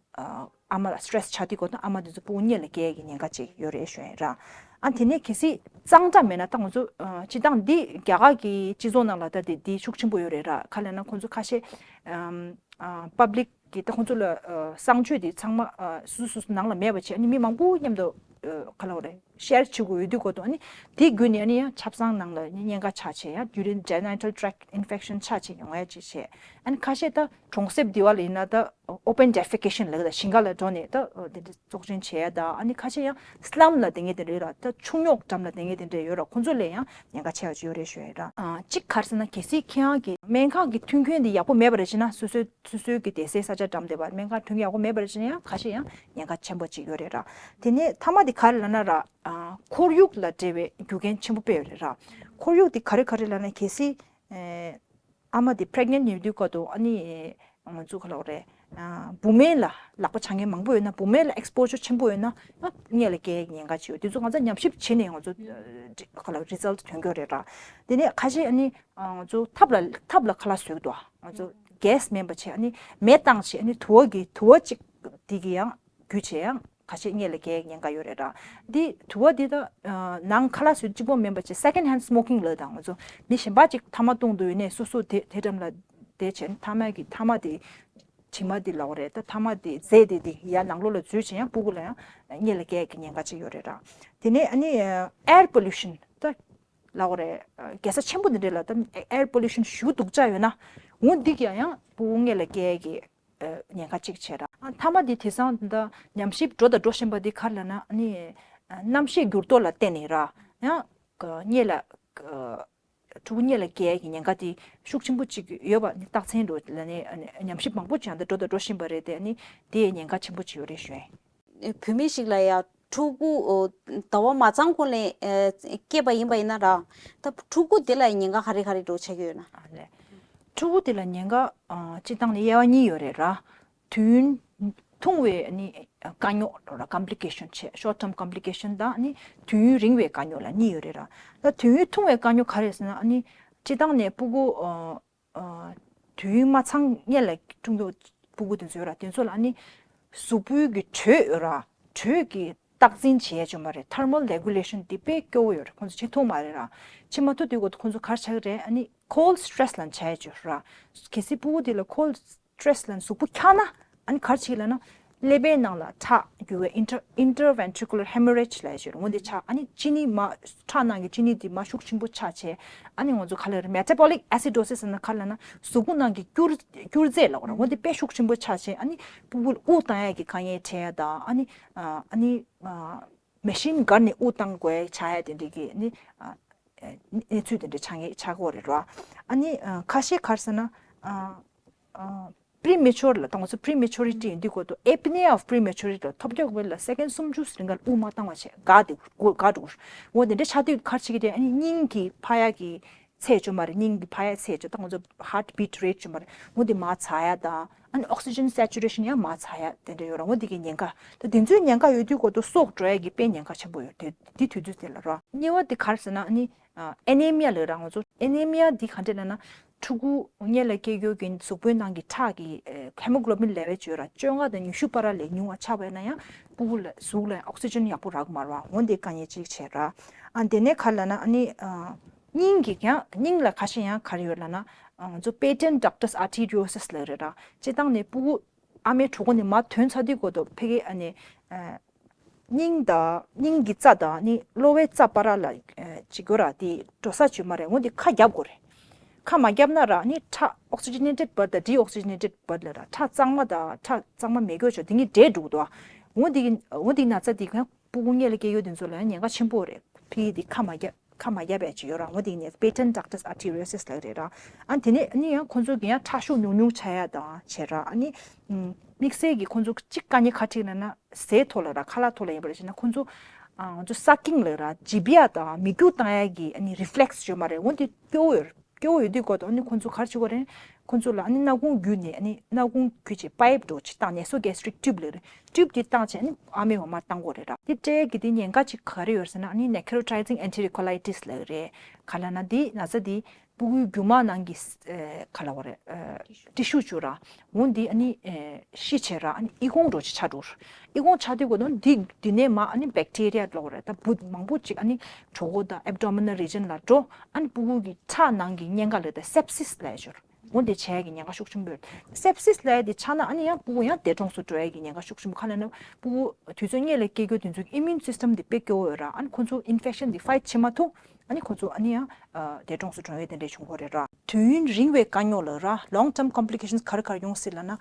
ཨ་མ་ལ་སི་ཊེ་རེ་སི་ཆགས་དུས་གོ་ད་ཨ་མ་དེ་ཚོ་སྤུ་གུ་མངལ་ལ་སྐྱེ་ཡ་གི་ཉེན་ཁ་ཅིག་ཡོད་རེད་ཞུ་ཡ་ར། ཨ་དེ་ནས་གལ་སྲིད་གཙང་སྦྲ་མེད་ན། ད་ང་ཚོ་ཨ་སྤྱིར་བཏང་འདི་རྒྱ་གར་གྱི་སྤྱི་ཚོགས་ནང་ལ་ད་དེ་འདི་ཤུགས་ཆེན་པོ་ཡོད་རེད་ར། ག་རེ་ལབ་ན་ཁོང་ཚོ་ཁ་ཤས་ཨམ་ཨ་པབ་ལིག་གི་ད་ཁོང་ཚོ་ལ་ཨ་གསང་སྤྱོད་དེ་ཚང་མ་ཨ་སོ་སོ་སོ་སོ་ནང་ལ་མེད་པ་བྱས། ཨ་ནི་མི་མང་པོ་མཉམ་དུ་ཨ་ག་ལབ་དགོས་རེད། ཤེར་བྱེད་དགོས་ཡོད་དུས་གོ་ད་ཨ་ནི་དེའི་བརྒྱུད་ནས་ཨ་ནི་ཡང་ཆབ་གསང་ནང་ལ་ཨ་ནི་གཉན་ཁ་ཆགས་བྱས། ཡང་ཡུ་རིན་ཇེ་ནི་ཊལ་ཊེ་རེག་ཨིན་ཕེག་ཤན་ཆགས་བྱས་ཡོང་ཡ་ཅིག་བྱས། ཨ་ནི་ཁ་ཤས་ད་གྲོང་གསེབ་འདི་བ་ལ་ཡིན་ན་ད་ཨོ་པན་ཌེ་ཕེ་ཀེ་ཤན་ལབ་ཀྱི་ད་ཞིང་ཁ་ལ་འགྲོ་ནས་ད་དེ་འདྲ་བཙོག་ཆེན་བྱས་ཡ་ད། ཨ་ནི་ཁ་ཤས་ཡང་སི་ལམ་ལ་བསྡད་མཁན་དེ་འདྲ་ཡོད་ར། ད་ཆུ་རྙོག་འགྲམ་ལ་བསྡད་མཁན་དེ་འདྲ་ཡོད་ར། ཁོང་ཚོ་ལ་ཡང་ཉེན་ཁ་ཆེ་བ་ཅིག་ཡོད་རེད་ཞུ་ཡ་ར། ཨ་གཅིག་ག་རེ་ཟེར་ན། གལ་སྲིད་ཁྱེད་རང་གི་སྨན་ཁང་གི་མཐུན་རྐྱེན་དེ་ཡག་པོ་མེད་པ་རེད་བྱས་ན། སོ་སོའི་སོ་སོའི་གི་བསྡད་སའི་ས་ཆ་འགྲམ་དེ་བ་སྨན་ཁང་མཐུན་རྐྱེན་ཡག་པོ་མེད་པ་རེད་བྱས་ན་ཡང་ཁ་ཤས་ཡང་ཉེན་ཁ་ཆེན་པོ་ཅིག་ཡོད་རེད་ར། དེ་ནས་མཐའ་མ་དེ་ག་རེ་ལབ་ན་ར། ཨ་ཁོར་ཡུག་ལ་འབྲེལ་བའི་རྒྱུ་རྐྱེན་ཆེན་པོ་དཔེ་ཡོད་རེད་ར། ཁོར་ཡུག་དེ་ག་རེ་ག་རེ་ལབ་ན། གལ་སྲིད་ཨ་ཨ་མ་དེ་པི་རེག་ནེན་ཊི་ཡོད་དུས་སྐབས་དུ་ཨ་ནི་ང་ཚོ་ག་ལབ་དགོས་རེད། ཨ་བུད་མེད་ལ་ལག་པ་འཆང་མཁན་མང་པོ་ཡོད་ན། བུད་མེད་ལ་ཨེག་སི་པོ་ཇར་ཆེན་པོ་ཡོད་ན་ཨ་མངལ་ལ་སྐྱེ་ཡའི་ཉེན་ཁ་ཅིག་ཡོད། དེ་ཚོ་ང་ཚོ་ཉམས་ཞིབ་བྱས་ནས་ང་ཚོ་ཨ་ག་ལབ་རི་ཛལ་ཊི་ཐོན་གྱི་ཡོད་རེད་ར། དེ་ནས་ཁ་ཤས་ཨ་ནི་ཨ་ང་ཚོ་ཐབ་ལ་ཐབ་ལ་ཁ་ལག་བཟོས་འདུག་ང་ཚོ་གེ་སི་མེད་པ་བྱས། ཨ་ནི་མེ་བཏང་བྱས། ཨ་ནི་དུ་བ་གི་དུ་བ་གཅིག་དེ་གི་ཡང་རྒྱུ་བྱས་ཡང་ཁ་ཤས་མངལ་ལ་སྐྱེ་ཡའི་ཉེན་ཁ་ཡོད་རེད་ར། འདི་དུ་བ་འདི་ད་ཨ་ནང་ཁ་ལག་བཟོས་གཅིག་པོ་མིན་པ་བྱས། སེ་ཀེན་ཌ་ཧེན་ཌ་སི་མོ་ཀིང་ལབ་དང་། ང་ཚོ་མི་གཞན་པ་གཅིག་ཐ་མག་བཏུང་འདོད་ཡོད་ནས་སོ་སོ་དེ་དེ་འགྲམ་ལ་བསྡད་བྱས། ཐ་མག་གི་ཐ་མག་དེ་དྲི་མ་དེ་ལབ་དགོས་རེད། ད་ཐ་མག་དེ་རྫས་དེ་དེ་ཡར་ནང་ལོགས་ལ་འཛུལ་བྱས་ཡང་སྤུ་གུ་ལ་ཡང་མངལ་ལ་སྐྱེ་ཡའི་ཉེན་ཁ་ཅིག་ཡོད་རེད་ར། དེ་ནས་ཨ་ནི་ཨེར་པོ་ལུ་ཤན་ད་ལབ་དགོས་རེད། རྒྱལ་ས་ཆེན་པོ་འདི་འདྲ་ལ་ད་ཨེར་པོ་ལུ་ཤན་ཞེ་པོ་སྡུག་ཅག་ཡོད་ན། འོ་འདི་གིས་ཡང་སྤུ་གུ་མངལ་ལ་སྐྱེ་ཡའི་ཨ་ཉེན་ཁ་གཅིག་བྱས་ར། ཨ་མཐའ་མ་དེ་དེང་སང་ད་ཉམས་ཞིབ་འགྲོ་དང་འགྲོ་བཞིན་པ་དེ་ག་རེ་ལབ་ན། ཨ་ནི་ཨ་གནམ་གཤིས་འགྱུར་ལྡོག་ལ་བརྟེན་ནས་ར་ཡང་ཨ་མངལ་ལ་ཨ་ཕྲུ་གུ་མངལ་ལ་སྐྱེ་ཡའི་ཉེན་ཁ་དེ་ཤུགས་ཆེན་པོ་གཅིག་ཡོད་པ་ནི་རྟགས་མཚན་འགྲོ་ལ་ནི་ཨ་ནི་ཉམས་ཞིབ་མང་པོ་བྱས་ད་འགྲོ་དང་འགྲོ་བཞིན་པ་རེད་དེ། ཨ་ནི་དེ་ཉེན་ཁ་ཆེན་པོ་གཅིག་ཡོད་རེད་ཞུ་ཡིན། བུད་མེད་ཞིག་ལ་ཡང་ཕྲུ་གུ་ཨོ་ཟླ་བ་མ་ཚང་གོང་ལ་ཨེ་སྐྱེས་པ་ཡིན་པ་ཡིན་ན་ར། ད་ཕྲུ་གུ་དེ་ལ་ཉེན་ཁ་ག་རེ་ག་རེ་འགྲོ་ཆགས་ཀྱི་ཡོད་ན། ཨ་ལས། ཕྲུ་གུ་དེ་ལ་ཉེན་ཁ་ཨ་སྤྱིར་བཏང་ནས་དབྱེ་བ་གཉིས་ཡོད་རེད་ར། དུས་ཡུན་ཐུང་བའི་ཨ་ནི་དཀའ་རྙོག་ར། ཀམ་པི་ལི་ཀེ་ཤན་བྱས། ཤོར་ཊརམ་ཀམ་པི་ལི་ཀེ་ཤན་དང་ཨ་ནི་དུས་ཡུན་རིང་བའི་དཀའ་རྙོག་ལ་གཉིས་ཡོད་རེད་ར། ད་དུས་ཡུན་ཐུང་བའི་དཀའ་རྙོག་ག་རེ་ཟེར་ན། ཨ་ནི་སྤྱིར་བཏང་ནས་ཕྲུ་གུ་ཨ་ཨ་དུས་ཡུན་མ་ཚང་མངལ་ལ་འཁྲུངས་ཡོད་ཕྲུ་གུ་དེ་ཚོ་ཡོད་ར། དེ་ཚོ་ལ་ཨ་ནི་གཟུགས་པོའི་གི་དྲོད་ཡོད་ར། དྲོད་ཀྱི་རྟག་འཛིན་བྱེད་ཡས་ཅིག་ཡོད་མ་རེད། ཐར་མལ་རེ་གུ་ལེ་ཤན་དེ་དཔེ་སྐྱོ་བོ་ཡོད་རེད། ཁོང་ཚོ་བྱེད་ཐུབ་མ་རེད་ར། བྱེད་མ་ཐུབ་དུས་གོ་ཁོང་ཚོ་ག་རེ་བྱེད་ཀྱི་རེད། ཨ་ནི་ཁོལ་སི་ཊེ་རེ་སི་ལབ་ནས་བྱེད་ཡས་ཅིག་ཡོད་ར། གལ་སྲིད་ཕྲུ་གུ་དེ་ལ་ཁོལ་སི་ཊེ་རེ་སི་ལབ་ནས་གཟུགས་པོ་འཁྱག་ན། ཨ་ནི་ག་རེ་བྱེད་ཀྱི་ལབ་ན། ཀླད་པའི་ནང་ལ་ཁྲག་རྒྱུ་བའི་ཨིན་ཊར་ཨིན་ཊར་ཝེན་ཊི་རི་ཀུ་ལར་ཧེ་མོ་རེཇ་ལབ་ཡས་ཅིག་ཡོད་ར། འོ་དེ་ཆགས། ཨ་ནི་གཅིན་སྙི་མར་ཁྲག་ནང་གི་གཅིན་སྙི་དེ་མར་ཤུགས་ཆེན་པོ་ཆགས་བྱས། ཨ་ནི་ང་ཚོ་ག་རེ་ལབ་རེད། མེ་ཊ་བོ་ལིག་ཨེ་སི་ཌོ་སིས་ཟེར་ན་ག་རེ་ལབ་ན་གཟུགས་པོ་ནང་གི་སྐྱུར་སྐྱུར་རྫས་ལབ་དགོས་ར། འོ་དེ་དཔེ་ཤུགས་ཆེན་པོ་ཆགས་བྱས། ཨ་ནི་ཕྲུ་གུ་ལ་དབུགས་བཏང་ཡས་ཀྱི་དཀའ་ངལ་འཕྲད་ཡས་དང་། ཨ་ནི་ཨ་ཨ་ནི་ཨ་མེ་ཤིན་སྒར་ནས་དབུགས་བཏང་དགོས་ཡས་ཆགས་ཡས་དེ་འདྲའི་གི་ཨ་ནི་ཨ་གནས་ཚུལ་དེ་འདྲ་ཆགས་ངེས་ཆགས་ཀྱི་ཡོད་རེད་ར། ཨ་ནི་ཨ་ཁ་ཤས་ག་རེ་ཟེར་ན་ཨ་ཨ་པི་རི་མེ་ཅོར་ལ་ད་ང་ཚོ་པི་རི་མེ་ཅོ་རི་ཊི་ཡིན་དུས་གོ་ད་ཨེ་པི་ནི་ཡ་ཨོཕ་པི་རི་མེ་ཅོ་རི་ཊི་ལ་ཐོབ་རྒྱག་དགོས་ལ། སེ་ཀེན་སུམ་ཅུ་རིང་ག་ལ་དབུགས་མ་བཏང་བ་བྱས་འགག་དེ་འགག་འགྲོ་གི་རེད། འོ་དེ་འདྲ་ཆགས་དུས་ག་རེ་བྱེད་ཀྱི་རེད། ཨ་ནི་སྙིང་གི་འཕར་ཡག་གི་ཚད་ཅིག་ཡོད་མ་རེད། སྙིང་གི་འཕར་ཡག་ཚད་ཅིག་ད་ང་ཚོ་ཧར་ཊི་བིཊ་རེ་ཊི་ཅིག་ཡོད་མ་རེད། འོ་དེ་མར་ཚ་ཡག་དང་། ཨ་ནི་ཨོག་སི་ཇན་སེ་ཅུ་རེ་ཤན་ཡང་མར་ཚ་ཡག་དེ་འདྲ་ཡོད་ར། འོ་དེ་གི་ཉེན་ཁ། ད་དེ་ཚོའི་ཉེན་ཁ་ཡོད་དུས་གོ་ད་སྲོག་འགྲོ་ཡག་གི་དཔེ་ཉེན་ཁ་ཆེན་པོ་ཡོད་དེ། དེ་དུས་ཚོད་དེ་ལ་ར། གཉིས་པ་དེ་ག་རེ་ཟེར་ན་ཨ་ནི་ཨ་ཨེ་ནི་མི་ཡ་ལབ་ར། ང་ཚོ་ཨེ་ནི་མི་ཡ་འདི་ག་འདྲ་ལབ་ན། ཕྲུ་གུ་མངལ་ལ་སྐྱེ་རྒྱུ་གི་གཟུགས་པོའི་ནང་གི་ཁྲག་གི་ཨེ་ཧེ་མོ་གྷི་ལོ་བིན་ལེ་ཝལ་ཅིག་ཡོད་ར། བཅོ་ལྔ་དང་ཉི་ཤུ་བར་ལས་ཉུང་བ་ཆགས་པ་ཡིན་ན་ཡང་ཕྲུ་གུ་ལ་གཟུགས་ལ་ཨོག་སི་ཇན་ཡག་པོ་རག་གི་མ་རེད་བ། འོ་འདི་དཀའ་ངལ་གཅིག་བྱས་ར། ཨ་དེ་ནས་ག་རེ་ལབ་ན་ཨ་ནི་ཨ་སྙིང་གི་ཡང་སྙིང་ལ་ཁ་ཤས་ཡང་ག་རེ་ཡོད་ལབ་ན། ཨ་ང་ཚོ་པེ་ཊན་ཌག་ཊི་སི་ཨར་ཊི་རི་ཡོ་སིས་ལབ་རེད་ར། སྤྱིར་བཏང་ནས་ཕྲུ་གུ་ཨ་མའི་གྲོད་ཁོག་ནས་མར་ཐོན་ཚར་དུས་གོ་ད་ཕ་གི་ཨ་ནི་ཨ་སྙིང་དང་སྙིང་གི་རྩ་དང་ནི་གློ་བའི་རྩ་བར་ལ་ཨ་ཅིག་ཡོད་ར། དེ་འགྲོ་ས་ཅིག་ཡོད་མ་རེད། འོ་དེ་ཁ་བརྒྱབ་དགོས་རེད། ཁ་མ་བརྒྱབ་ན་ར་ནི་ཁྲག་ཨོག་སི་ཇི་ནེ་ཊེཌ་བྷ་ལཌ་དང་ཌི་ཨོག་སི་ཇི་ནེ་ཊེཌ་བྷ་ལཌ་ལབ་ར། ཁྲག་གཙང་མ་དང་ཁྲག་གཙང་མ་མེད་རྒྱུ་ཅིག་དེ་གཉིས་འདྲེས་འགྲོ་གི་འདུག་འོ་དེ་གི་འོ་དེ་གི་ན་ཚ་དེ་གང་ སྤུ་གུ་སྔོན་ལ་སྐྱེ་ཡོད་དེ་ཚོ་ལ་ཡང་ཉེན་ཁ་ཆེན་པོ་རེད། ཕི་དེ་ཁ་མ་རྒྱབ་ཁ་མ་རྒྱབ་པའི་ཅིག་ཡོད་ར། འོ་དེ་ནས་patent ductus arteriosus ལབ་རེད་ར། ཨ་དེ་ནས་ཨ་ནི་ཡང་ཁོ་ཚོ་གི་ཡང་ཁྲག་ཤུགས་ཉུང་ཉུང་ཆགས་ཡ་དང་བྱས་ར། ཨ་ནི་དམིགས་བསལ་གྱི་ཁོ་ཚོ་གཅིག་དཀའ་ངལ་ག་འཕྲད་ན་ན་ཟས་ཐོག་ལ་ར་ཁ་ལག་ཐོག་ལ་ཡིན་པ་རེད་བྱས་ན་ཁོ་ཚོ་ང་ཚོ་sucking ལབ་ར་འཇིབ་ཡ་དང་མིག་རྒྱུག་བཏང་ཡ་གི་ཨ་ནི་reflex ཡོད་མ་རེད། འོ་དེ་སྐྱོ་བོ་ཡོད་རེད། སྐྱོ་བོ་ཡོད་དུས་སྐོར་དུ་ཨ་ནི་ཁོ་ཚོ་ག་རེ་བྱེད་དགོས་རེད། ཁོ་ཚོ་ལ་ཨ་ནི་སྣ་ཁུང་བརྒྱུད་ནས་ཨ་ནི་སྣ་ཁུང་བརྒྱུད་ཅིག་pipe འགྲོ་ཅིག་བཏང་nasogastric tube ལབ་རེད། tube དེ་བཏང་བྱས་ཨ་ནི་ཨ་མའི་འོ་མ་བཏང་དགོས་རེད་ར། དེ་སྤྲད་གི་དེ་ཉེན་ཁ་ཅིག་ག་རེ་ཡོད་ཟེར་ན་ཨ་ནི་necrotizing enterocolitis ལབ་རེད། ག་ལབ་ན་དེ་ན་ཚ་དེ་སྤུ་གུའི་རྒྱུ་མ་ནང་གི་ཨ་ག་ལབ་དགོས་རེད། ཨ་ཊི་ཤུ་བཅུག་ར། འོ་འདི་ཨ་ནི་ཨ་ཤི་བྱས་ར་ཨ་ནི་ཨི་ཁུང་འགྲོ་ཅིག་ཆགས་འགྲོ། ཨི་ཁུང་ཆགས་དུས་གོ་ནོ་འདི་འདི་ནས་མ་ཨ་ནི་bacteria ལབ་དགོས་རེད། ད་འབུ་མང་པོ་ཅིག་ཨ་ནི་གྲོད་ཁོག་དང་abdominal region ལ་འགྲོ། ཨ་ནི་སྤུ་གུ་གི་ཁྲག་ནང་གི་གཉན་ཁ་ལ་ད་sepsis ལབ་ཡ་ཅིག་ཡོད་རེད། འོ་འདི་བྱས་ཡ་གི་ཉེན་ཁ་ཤུགས་ཆེན་པོ་ཡོད། sepsis ལབ་ཡ་འདི་ཆགས་ན་ཨ་ནི་ཡང་སྤུ་གུ་ཡང་འདས་གྲོངས་སུ་འགྲོ་ཡ་གི་ཉེན་ཁ་ཤུགས་ཆེན་པོ། ག་ལབ་ན་སྤུ་གུ་དུས་ཚོད་སྔོན་ལ་སྐྱེ་རྒྱུ་དེ་ཚོའི་immune system འདི་དཔེ་སྐྱོ་བོ་ཡོད་ར། ཨ་ནི་ཁོ་ཚོ་infection འདི་fight བྱེད་མ་ཐུབ། ཨ་ནི་ཁོ་ཚོ་ཨ་ནི་ཡང་ཨ་འདས་གྲོངས་སུ་འགྲོ་ཡ་དེ་འདྲས་བྱུང་གི་ཡོད་རེད་ར། དུས་ཡུན་རིང་བའི་དཀའ་རྙོག་ལབ་ར། long term complications ག་རེ་ག་རེ་ཡོང་སྲིད་ལབ་ན།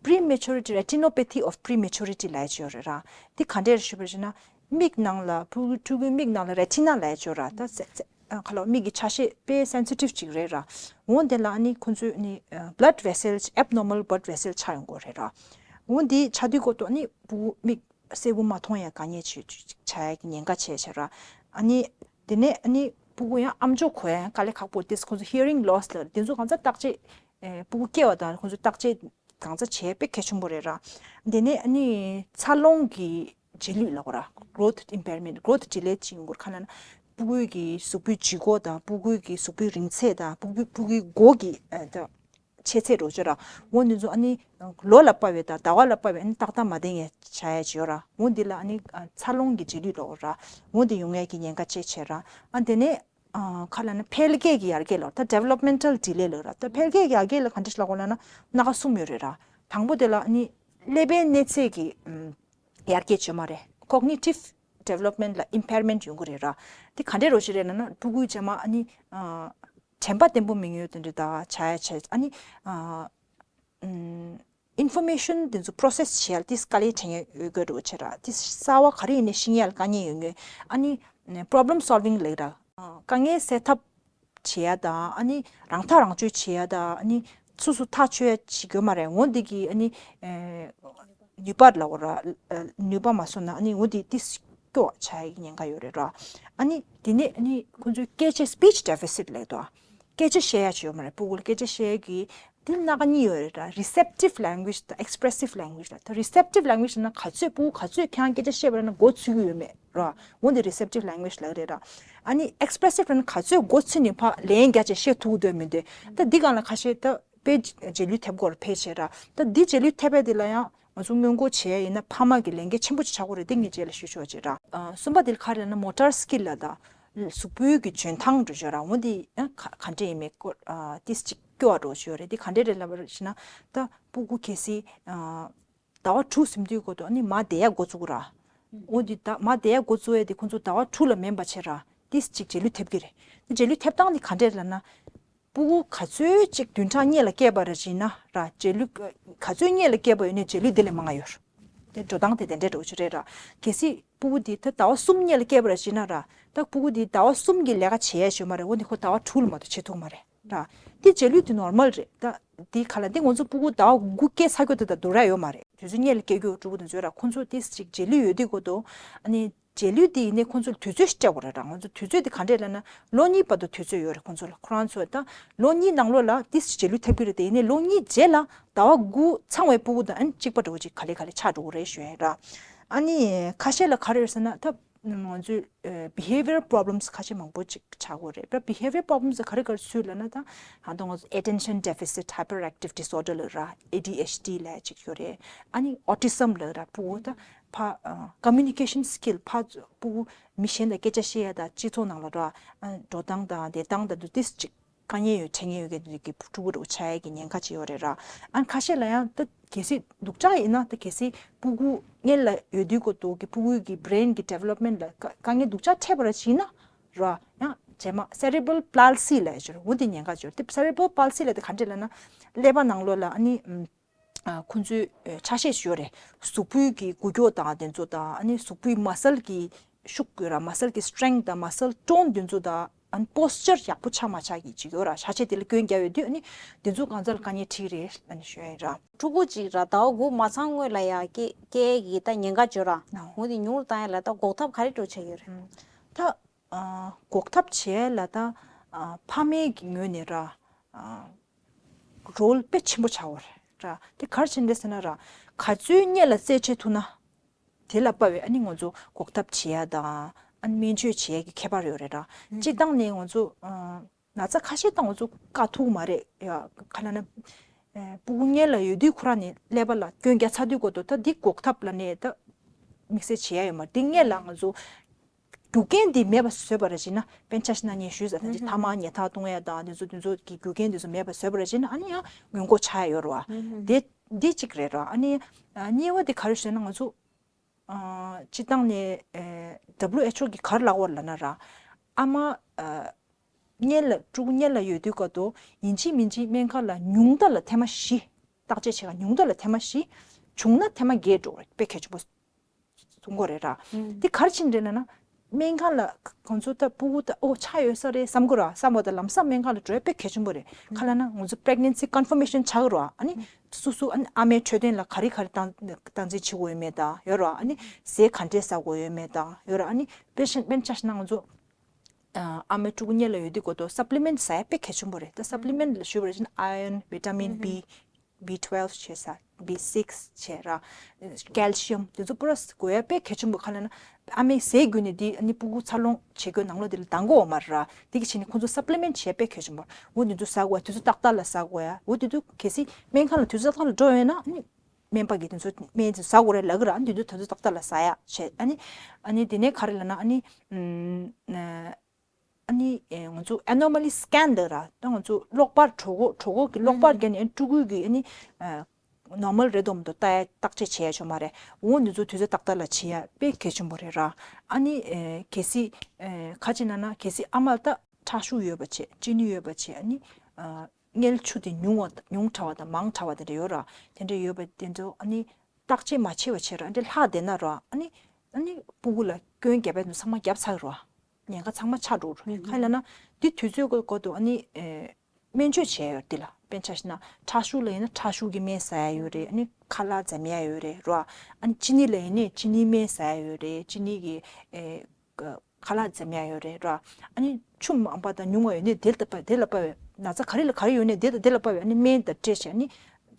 ཨ་prematurity retinopathy of prematurity ལབ་ཡ་ཅིག་ཡོད་རེད་ར། འདི་ག་འདྲས་རེད་ཞུས་པ་ཡིན་ན། མིག་ནང་ལ་ཕྲུ་གུ་ཕྲུ་གུའི་མིག་ནང་ལ་retina ལབ་ཡ་ཅིག་ཡོད་ར། ད་ཚེ་ཚེ་ཨ་ཁ་ལོ་མིག་གི་ཆ་ཤས་དཔེ་sensitive ཅིག་རེད་ར། འོ་དེ་ལ་ཨ་ནི་ཁོ་ཚོས་ཨ་ནི་ཨ་blood vessel abnormal blood vessel ཆགས་ཡོང་གི་རེད་ར། འོ་འདི་ཆགས་དུས་སྐོར་དུ་ཨ་ནི་ཕྲུ་གུ་མིག་གསལ་པོ་མ་མཐོང་ཡ་དཀའ་ངལ་ཆེ་ཆེ་ཆགས་ཡ་གི་ཉེན་ཁ་ཆེ་ཆེ་ར། ཨ་ནི་དེ་ནས་ཨ་ནི་ཕྲུ་གུ་ཡང་ཨམ་ཅོག་གོ་ཡ་དཀའ་ལས་ཁག་པོ་དེ་ཁོ་ཚོ་hearing loss ལ་དེ་ཚོ་གང་ཚ་བརྟག་དཔྱད་ཨེ་ཕྲུ་གུ་སྐྱེ་བ་དང་ཁོ་ཚོ་བརྟག་དཔྱད་གང་ཚ་བྱས་དཔེ་གལ་ཆེན་པོ་རེད་ར། དེ་ནས་ཨ་ནི་འཚར་ལོངས་ཀྱི་རྗེས་ལུས་ལབ་དགོས་ར། growth impairment growth delay ཅིག་ཡོང་གི་རེད། ག་ལབ་ན་ཕྲུ་གུ་གི་གཟུགས་པོའི་ལྗིད་ཁོག་དང་ཕྲུ་གུ་གི་གཟུགས་པོའི་རིང་ཚད་དང་ཕྲུ་གུ་ཕྲུ་གུའི་མགོ་གི་ཨ་ད་ཆེ་ཚད་རོ་ཅོ་ར། འོ་འདི་ཚོ་ཨ་ནི་ལོ་ལ་དཔག་པའི་དང་ཟླ་བ་ལ་དཔག་པའི་ཨ་ནི་ཏག་ཏག་མ་བསྡད་མཁན་ཆགས་ཡ་ཅིག་ཡོད་ར། འོ་འདི་ལ་ཨ་ནི་ཨ་འཚར་ལོངས་ཀྱི་རྗེས་ལུས་ལབ་དགོས་ར། འོ་འདི་ཡོང་ཡ་གི་ཉེན་ཁ་ཆེ་ཆེ་ར། ཨ་དེ་ནས་ཨ་ག་ལབ་ན་འཕེལ་རྒྱས་ཀྱི་ཡར་རྒྱས་ལབ་ད་developmental delay ལབ་ར། ད་འཕེལ་རྒྱས་ཀྱི་ཡར་རྒྱས་ལ་ག་འདྲ་ཞིག་ལབ་དགོས་ལབ་ན་སྣ་ཁ་གསུམ་ཡོད་རེད་ར། དང་པོ་དེ་ལ་ཨ་ནི་ཀླད་པའི་གནས་ཚད་ཀྱི་ཨམ་ཡར་རྒྱས་བྱུང་མ་རེད། cognitive development ལ་impairment ཡོང་གི་རེད་ར། དེ་ག་འདྲས་རོ་ཞིག་རེད་ལབ་ན་ཕྲུ་གུའི་རྗེས་མ་ཨ་ནི་ཨ་དྲན་པ་བརྟན་པོ་མི་ཡོང་དེ་འདྲ་ད་ཆགས་ཡ་ཆགས། ཨ་ནི་ཨ་ཨམ་information དེ་ཚོ་process བྱེད་ཡ་ཏིས་དཀའ་ལས་དྲན་ཡ་ཡོད་དགོས་འགྲོ་ཆེ་ར། ཏིས་གསར་བ་ག་རེ་ཡིན་ནའི་ཤེས་ཡ་ལ་དཀའ་ངལ་ཡོད་ངེས། ཨ་ནི་problem solving ལབ་ར། དཀའ་ངལ་སེལ་ཐབས་བྱེད་ཡ་དང་ཨ་ནི་རང་ཐག་རང་གཅོད་བྱེད་ཡ་དང་ཨ་ནི་སོ་སོ་ཐག་ཆོད་ཡ་བྱེད་དགོས་མ་རེད། འོ་འདི་གི་ཨ་ནི་ཨེ་ནུས་པ་ལབ་དགོས་ར། ཨ་ནུས་པ་མ་སོང་ན་ཨ་ནི་འོ་འདི་ཏིས་སྐྱོ་བ་ཆགས་ཡ་གི་ཉེན་ཁ་ཡོད་རེད་ར། ཨ་ནི་དེ་ནས་ཨ་ནི་ཁོང་ཚོའི་སྐད་ཆ་speech deficit ལབ་འདུག་སྐད་ཆ་བཤད་ཡ་ཅིག་ཡོད་མ་རེད། ཕྲུ་གུ་ལ་སྐད་ཆ་བཤད་ཡ་གི་དེ་སྣ་ཁ་གཉིས་ཡོད་རེད་ད། receptive language དང་expressive language ལ། ད་receptive language ལ་ན་ག་ཚོད་ཕྲུ་གུ་ག་ཚོད་ཁྱེད་རང་སྐད་ཆ་བཤད་པ་ན་མགོ་ཚོས་ཀྱི་ཡོད་མེད་ར། འོ་འདི་receptive language ལབ་རེད་ར། ཨ་ནི་expressive ལ་ན་ག་ཚོད་མགོ་ཚོས་ནས་ཕར་ལན་རྒྱག་བྱས་བཤད་ཐུབ་ཀྱི་འདུག་མི་འདུག་ད་འདི་གང་ལ་ཁ་ཤས་ད་དཔེ་རྗེས་ལུས་ཐེབས་སྐོར་ཕལ་ཆེར་ར། ད་འདི་རྗེས་ལུས་ཐེབས་པ་འདི་ལ་ཡང་ང་ཚོ་སྔོན་འགོག་བྱེད་ཡ་ཡིན་ན་ཕ་མ་གི་ལས་འགན་ཆེན་པོ་ཅིག་ཆགས་ཀྱི་རེད། འདི་ངས་རྗེས་ལ་ཞུ་ཆོག་ཅིག་ར། ཨ་གསུམ་པ་འདི་ལ་ག་རེ་ལབ་ན་motor skill ལ་ད། གཟུགས་པོའི་གི་འཇོན་ཐང་འགྲོ་ཆོག་ར། འོ་འདི་ཨ་ག་ག་འདྲས་ཡིན་མེད་སྐོར་ཨ་ཏིས་ཅིག་སྐྱོ་བ་འགྲོ་ཆོག་རེད། འདི་ག་འདྲས་རེད་ལབ་པ་ཞེ་ན། ད་ཕྲུ་གུ་གལ་སྲིད་ཨ་ཟླ་བ་དྲུག་ཟིན་དུས་སྐོར་དུ་ཨ་ནི་མར་བསྡད་ཡ་འགོ་བཙུགས་ར། འོ་འདི་ད་མར་བསྡད་ཡ་འགོ་བཙུགས་ཡ་དེ་ཁོང་ཚོ་ཟླ་བ་དྲུག་ལ་མིན་པ་བྱས་ར། ཏིས་ཅིག་རྗེས་ལུས་ཐེབས་ཀྱི་རེད། རྗེས་ལུས་ཐེབས་སྟངས་འདི་ག་འདྲས་ལབ་ན། ཕྲུ་གུ་ག་ཚོད་ཅིག་བདུན་ཕྲག་གཉིས་ལ་སྐྱེས་པ་ར་བྱིན་ན་ར་རྗེས་ལུས་ག་ཚོད་གཉིས་ལ་སྐྱེས་པ་ཡོད་ནའི་རྗེས་ལུས་དེ་ལས་མང་ང་ཡོད། དེ་འགྲོ་སྟངས་དེ་དེ་འདྲས་འགྲོ་གི་རེད་ར། གལ་སྲིད་ཕྲུ་གུ་འདི་ད་ཟླ་བ་གསུམ་གཉིས་ལ་སྐྱེས་པ་ར་བྱིན་ན་ར། ད་ཕྲུ་གུ་འདི་ཟླ་བ་གསུམ་གྱི་ལས་ཀ་བྱེད་ཡ་ཞིག་ཡོད་མ་རེད། འོ་འདི་ཁོ་ཟླ་བ་དྲུག་ལ་མ་གཏོགས་བྱེད་ཐུབ་མ་རེད་ར། འདི་རྗེས་ལུས་དེ་normal རེད། ད་འདི་ག་ལ་འདི་ང་ཚོ་ཕྲུ་གུ་ཟླ་བ་དགུ་སྐྱེས་ཚར་རྒྱུ་དེ་ད་སྡུག་ར་ཡོད་མ་རེད། དུས་ཚོད་གཉིས་ལ་སྐྱེ་རྒྱུ་ཕྲུ་གུ་དེ་ཚོ་ར་ཁོ་ཚོ་ཏིས་ཅིག་རྗེས་ལུས་ཡོད་དུས་སྐོར་དུ་ཨ་ནི། རྗེས་ལུས་དེ་ཡིན་ནའི་ཁོང་ཚོ་ལ་དུས་ཚོད་ཞིག་སྤྲད་དགོས་རེད་ར། ང་ཚོ་དུས་ཚོད་དེ་ག་འདྲས་ལབ་ན་ལོ་གཉིས་བར་དུ་དུས་ཚོད་ཡོད་རེད་ཁོང་ཚོ་ལ། ཁོ་རང་ཚོ་ད་ལོ་གཉིས་ནང་ལོགས་ལ་ཏིས་རྗེས་ལུས་ཐེབས་ཀྱི་རེད་དེ། ཡིན་ནའི་ལོ་གཉིས་རྗེས་ལ་ཟླ་བ་དགུ་ཚང་བའི་ཕྲུ་གུ་དང་ཨ་ནི་གཅིག་པ་འདྲ་བོ་ཅིག་ག་ལེ་ག་ལེ་ཆགས་འགྲོ་གི་རེད་ཞུ་ཡ་ར། ཨ་ནི་ཁ་ཤས་ལ་ག་རེ་ཡོད་ཟེར་ན་ད་ང་ཚོའི་behavioral problems ཁ་ཤས་མང་པོ་ཅིག་ཆགས་ཀྱི་རེད། ད་behavioral problems ག་རེ་ག་རེ་ཚུད་ལབ་ན་ད་ཧང་ཏོང་ང་ཚོ་attention deficit hyperactive disorder ལབ་ར། ཨེ་ཌི་ཨེཆ་ཌི་ལབ་ཅིག་ཡོད་རེད། ཨ་ནི་autism ལབ་ར། ཕྲུ་གུ་ད་ཕ་ཨ་communication skill ཕ་ཕྲུ་གུ་མི་གཞན་དང་སྐད་ཆ་བཤད་ཡ་དང་སྤྱི་ཚོགས་ནང་ལ་འགྲོ་ཨ་འགྲོ་སྟངས་དང་བསྡད་སྟངས་དང་དུ་ཏིས་ཅིག་དཀའ་ངལ་ཡོད་འཕྲད་ངེས་ཡོད་མཁན་དེ་གི་ཕྲུ་གུ་འདྲ་བོ་ཆགས་ཡ་གི་ཉེན་ཁ་ཅིག་ཡོད་རེད་ར། ཨ་ཁ་ཤས་ལ་ཡང་ད་གལ་སྲིད་སྡུག་ཅག་ཡིན་ན་ད་གལ་སྲིད་ཕྲུ་གུ་སྔོན་ལ་ཡོད་དུས་སྐོར་དུ་གི་ཕྲུ་གུ་གི་brain གི་development ལ་དཀའ་དཀའ་ངལ་སྡུག་ཅག་འཕྲད་པ་ར་ཅིག་ཡིན་ན་ར། ཡང་རྗེས་མ་cerebral palsy ལབ་ཡ་ཅིག་ཡོད་རེད། འོ་དེ་ཉེན་ཁ་ཅིག་ཡོད་རེད། དེ་cerebral palsy ལབ་དེ་ག་འདྲས་ལབ་ན་ཀླད་པ་ནང་ལོགས་ལ་ཨ་ནི་ཨམ། ཁོང་ཚོའི་ཆ་ཤས་ཤིག་ཡོད་རེད། གཟུགས་པོའི་གི་འགུལ་སྐྱོད་དང་དེ་ཚོ་དང་ཨ་ནི་གཟུགས་པོའི་མ་སལ་གི་ཤུགས་ཡོད་ར། མ་སལ་གི་སི་ཊེང་དང་མ་སལ་ཊོན་དེ་ཚོ་དང་ཨ་ནི་པོ་སི་ཅར་ཡག་པོ་ཆགས་མ་ཆགས་ཀྱི་ཅིག་ཡོད་ར། ཆ་ཤས་དེ་ལ་སྐྱོན་རྒྱག་ཡོད་དུས་ཨ་ནི་དེ་ཚོ་གང་ཚ་ལ་དཀའ་ངལ་འཕྲད་ཀྱི་རེད་ཨ་ནི་ཞུ་ཡ་ཡིན་ར། ཕྲུ་གུ་ཅིག་ར་ཟླ་བ་དགུ་མ་ཚང་སྔོན་ལ་ཡ་སྐྱེ་སྐྱེ་གི་ད་ཉེན་ཁ་ཡོད་ར། འོ་དེ་ཉུང་རུ་བཏང་ཡ་ལ་ད་འགོག་ཐབས་ག་རེ་འགྲོ་བྱས་ཡོད་རེད། ད་ཨ་འགོག་ཐབས་བྱས་ལ་ད་ཨ་ཕ་མའི་གི་ངོས་ནས་ར་ཨ་རོལ་དཔེ་ཆེན་པོ་ཆགས་པ་རེད་ར། དེ་ག་རེ་བྱས་ནས་རེད་ཟེར་ན་ར། ག་ཚོད་སྔོན་ལ་རྩད་གཅོད་ཐུབ་ན་དེ་ལ་དཔག་པའི་ཨ་ནི་ང་ཚོ་འགོག་ཐབས་བྱེད་ཡ་དང་ཨ་ནི་སྨན་བཅོས་བྱེད་ཡ་གི་ཁྱད་པར་ཡོད་རེད་ར། སྤྱིར་བཏང་ནས་ང་ཚོ་ཨ་ན་ཚ་ཁ་ཤས་ད་ང་ཚོ་བཀག་ཐུབ་མ་རེད་ཡ། ག་ལ་ན་ཨ་ཕྲུ་གུ་སྔོན་ལ་ཡོད་དུས་ཁོ་རང་ནས་ཀླད་པ་ལ་སྐྱོན་རྒྱག་ཚར་དུས་སྐོར་དུ་ད་འདི་འགོག་ཐབས་ལ་ནས་ད་དམིགས་བསལ་བྱེད་ཡ་ཡོད་མ་རེད། དེ་སྔོན་ལ་ང་ཚོ་རྒྱུ་རྐྱེན་འདི་མེད་པ་བཟོས་པ་རེད་ཅེ་ན། དཔེར་ན་ཆ་བཞག་ན་ངས་ཞུས་ཟེར་ད་ཅི་ཐ་མག་ཉལ་ཐག་གཏོང་ཡ་དང་དེ་ཚོ་དེ་ཚོ་གི་རྒྱུ་རྐྱེན་དེ་ཚོ་མེད་པ་བཟོས་པ་རེད་ཅེ་ན་ཨ་ནི་ཡང་སྔོན་འགོག་ཆགས་ཡ་ཡོད་རེད་བ། དེ་འདི་གཅིག་རེད་ར། ཨ་ནི་ཨ་གཉིས་པ་དེ་ག་རེ་ཞུས་ན་ང་ཚོ་ཨ་སྤྱིར་བཏང་ནས་ཨ་ཌབ་ལིའུ་ཨེཆ་ཨོ་གི་ག་རེ་ལབ་ཡོད་ལབ་ན་ར། ཨ་མ་ཨ་སྔོན་ལ་ཕྲུ་གུ་སྔོན་ལ་ཡོད་དུས་སྐབས་དུ་ཡིན་གཅིག་མིན་གཅིག་སྨན་ཁང་ལ་ཉུང་མཐའ་ལ་ཐེངས་མ་བཞི། བརྟག་དཔྱད་བྱེད་ག་ཉུང་མཐའ་ལ་ཐེངས་མ་བཞི། བྱུང་ན་ཐེངས་མ་བརྒྱད་འགྲོ་རེད། དཔེ་གལ་ཆེན་པོ་གསུང་གི་ཡོད་རེད་ར། དེ་ག་རེ་བྱས་ནས་རེད་ལབ་ན། སྨན་ཁང་ལ་ང་ཚོ་ད་ཕྲུ་གུ་ད་ཨོ་ཆགས་ཡོད་ས་རེད་བསམ་གི་ར། བསམ་པ་དང་ལམ་སང་སྨན་ཁང་ལ་འགྲོ་ཡ་དཔེ་གལ་ཆེན་པོ་རེད། ག་ལབ་ན་ང་ཚོ་པི་རེག་ནན་སི་ཀོན་ཕར་མེ་ཤན་ཆགས་གི་ར། ཨ་ནི་སོ་སོ་ཨ་ནི་ཨ་མའི་འཕྲོད་བསྟེན་ལ་ག་རེ་ག་རེ་སྟངས་སྟངས་འཛིན་བྱེད་དགོས་ཡོད་མེད་དང་ཡོད་ར། ཨ་ནི་ཟས་ག་འདྲས་ཟ་དགོས་ཡོད་མེད་དང་ཡོད་ར། ཨ་ནི་དཔེར་ན་དཔེར་ན་ཆ་བཞག་ན་ང་ཚོ་ཨ་མའི་ཕྲུ་གུ་སྔོན་ལ་ཡོད་དུས་སྐབས་དུ་སབ་ལི་མེན་ཊི་ཟ་ཡ་དཔེ་གལ་ཆེན་པོ་རེད། ད་སབ་ལི་མེན་ཊི་ལ་ཞུས་པ་རེད་ཅེ་ན་ཨའི་རོན་བི་ཊ་མིན་བི། བི་ཊུ་ཝེལ་བྷི་བྱས་ས་བི་སིགས་བྱས་ར། ཀལ་ཤི་ཡམ་དེ་ཚོ་པུ་ར་དགོས་ཡ་དཔེ་གལ་ཆེན་པོ། ག་ལབ་ན་ཨ་མའི་ཟས་བརྒྱུད་ནས་དེ་ཨ་ནི་ཕྲུ་གུ་འཚར་ལོངས་བྱེད་དགོས་ནང་ལོགས་དེ་ལ་འདང་གི་ཡོད་མ་རེད་ར། དེ་གི་ཆེད་ནས་ཁོང་ཚོ་སབ་ལི་མེན་ཊི་བྱས་དཔེ་གལ་ཆེན་པོ། འོ་དེ་ཚོ་ཟ་དགོས་ཡ། དུས་ཚོད་ཏག་ཏག་ལ་ཟ་དགོས་ཡ། འོ་དེ་ཚོ་གལ་སྲིད་སྨན་ཁང་ལ་དུས་ཚོད་ཏག་ཏག་ལ་འགྲོ་ཡོད་ན་ཨ་ནི་སྨན་པ་གིས་དེ་ཚོ་སྨན་ཚོ་ཟ་དགོས་རེད་ལབ་ཀྱི་ར། ཨ་ནི་དེ་ཚོ་དུས་ཚོད་ཏག་ཏག་ལ་ཟ་ཡ་བྱས། ཨ་ནི་ཨ་ནི་དེ་ནས་ག་རེ་ལབ་ན་ཨ་ནི་ཨ་ནི་ཨེ་ང་ཚོ་ཨེ་ནོ་མ་ལི་སི་ཀེན་ལབ་ར། ད་ང་ཚོ་གློག་པར་གྲོད་ཁོག་གྲོད་ཁོག་གི་གློག་པར་བརྒྱབ་ནས་ཕྲུ་གུ་གི་ཨ་ནི་ནོར་མལ་རེད་འདུག་མི་འདུག་ལྟ་ཡ་བརྟག་དཔྱད་བྱེད་ཡ་ཡོད་མ་རེད། འོ་འདི་ཚོ་དུས་ཚོད་ཏག་ཏག་ལ་བྱེད་ཡ་དཔེ་གལ་ཆེན་པོ་རེད་ར། ཨ་ནི་ཨེ་གལ་སྲིད་ཨེ་ག་ཅི་ན་ན་གལ་སྲིད་ཨ་མ་ལ་ད་ཁྲག་ཤུགས་ཡོད་པ་བྱས། གཅིན་སྙི་ཡོད་པ་བྱས། ཨ་ནི་ཨ་མངལ་ཆུ་དེ་ཉུང་བ་ཉུང་དྲགས་པ་དང་མང་དྲགས་པ་དེ་འདྲ་ཡོད་ར། དེ་འདྲ་ཡོད་པ་དེ་ཚོ་ཨ་ནི་བརྟག་དཔྱད་མ་བྱས་པ་བྱས་ར། ཨ་འདྲ་ལྷག་བསྡད་ན་ར། ཨ་ནི་ཨ་ནི་ཕྲུ་གུ་ལ་སྐྱོན་བརྒྱབ་པ་དེ་ཚོ་ཚང་མ་བརྒྱབ་ཚར་ར། ཉེན་ཁ་ཚང་མ་ཆགས་འགྲོ་ར། ག་ལབ་ན་འདི་དུས་ཚོད་ཀྱི་སྐོར་དུ་ཨ་ནི་ཨེ་སྨན་བཅོས་བྱས་ཡོད་འདི་ལ། དཔེར་ན་ཆ་བཞག་ན་ཁྲག་ཤུགས་ལ་ཡིན་ན་ཁྲག་ཤུགས་ཀྱི་སྨན་ཟ་ཡ་ཡོད་རེད། ཨ་ནི་ཁ་ལག་འཛེམ་ཡ་ཡོད་རེད་ར། ཨ་ནི་གཅིན་སྙི་ལ་ཡིན་ནའི་གཅིན་སྙིའི་སྨན་ཟ་ཡ་ཡོད་རེད། གཅིན་སྙི་གི་ཨེ་ཁ་ལག་འཛེམ་ཡ་ཡོད་རེད་ར། ཨ་ནི་ཆུ་མང་པ་དང་ཉུང་བ་ཡོད་ནའི་དེ་ལ་དཔག་དེ་ལ་དཔག་པའི་ན་ཚ་ག་རེ་ལ་ག་རེ་ཡོད་ནའི་དེ་དང་དེ་ལ་དཔག་པའི་ཨ་ནི་སྨན་དང་སྤྲད་བྱས། ཨ་ནི་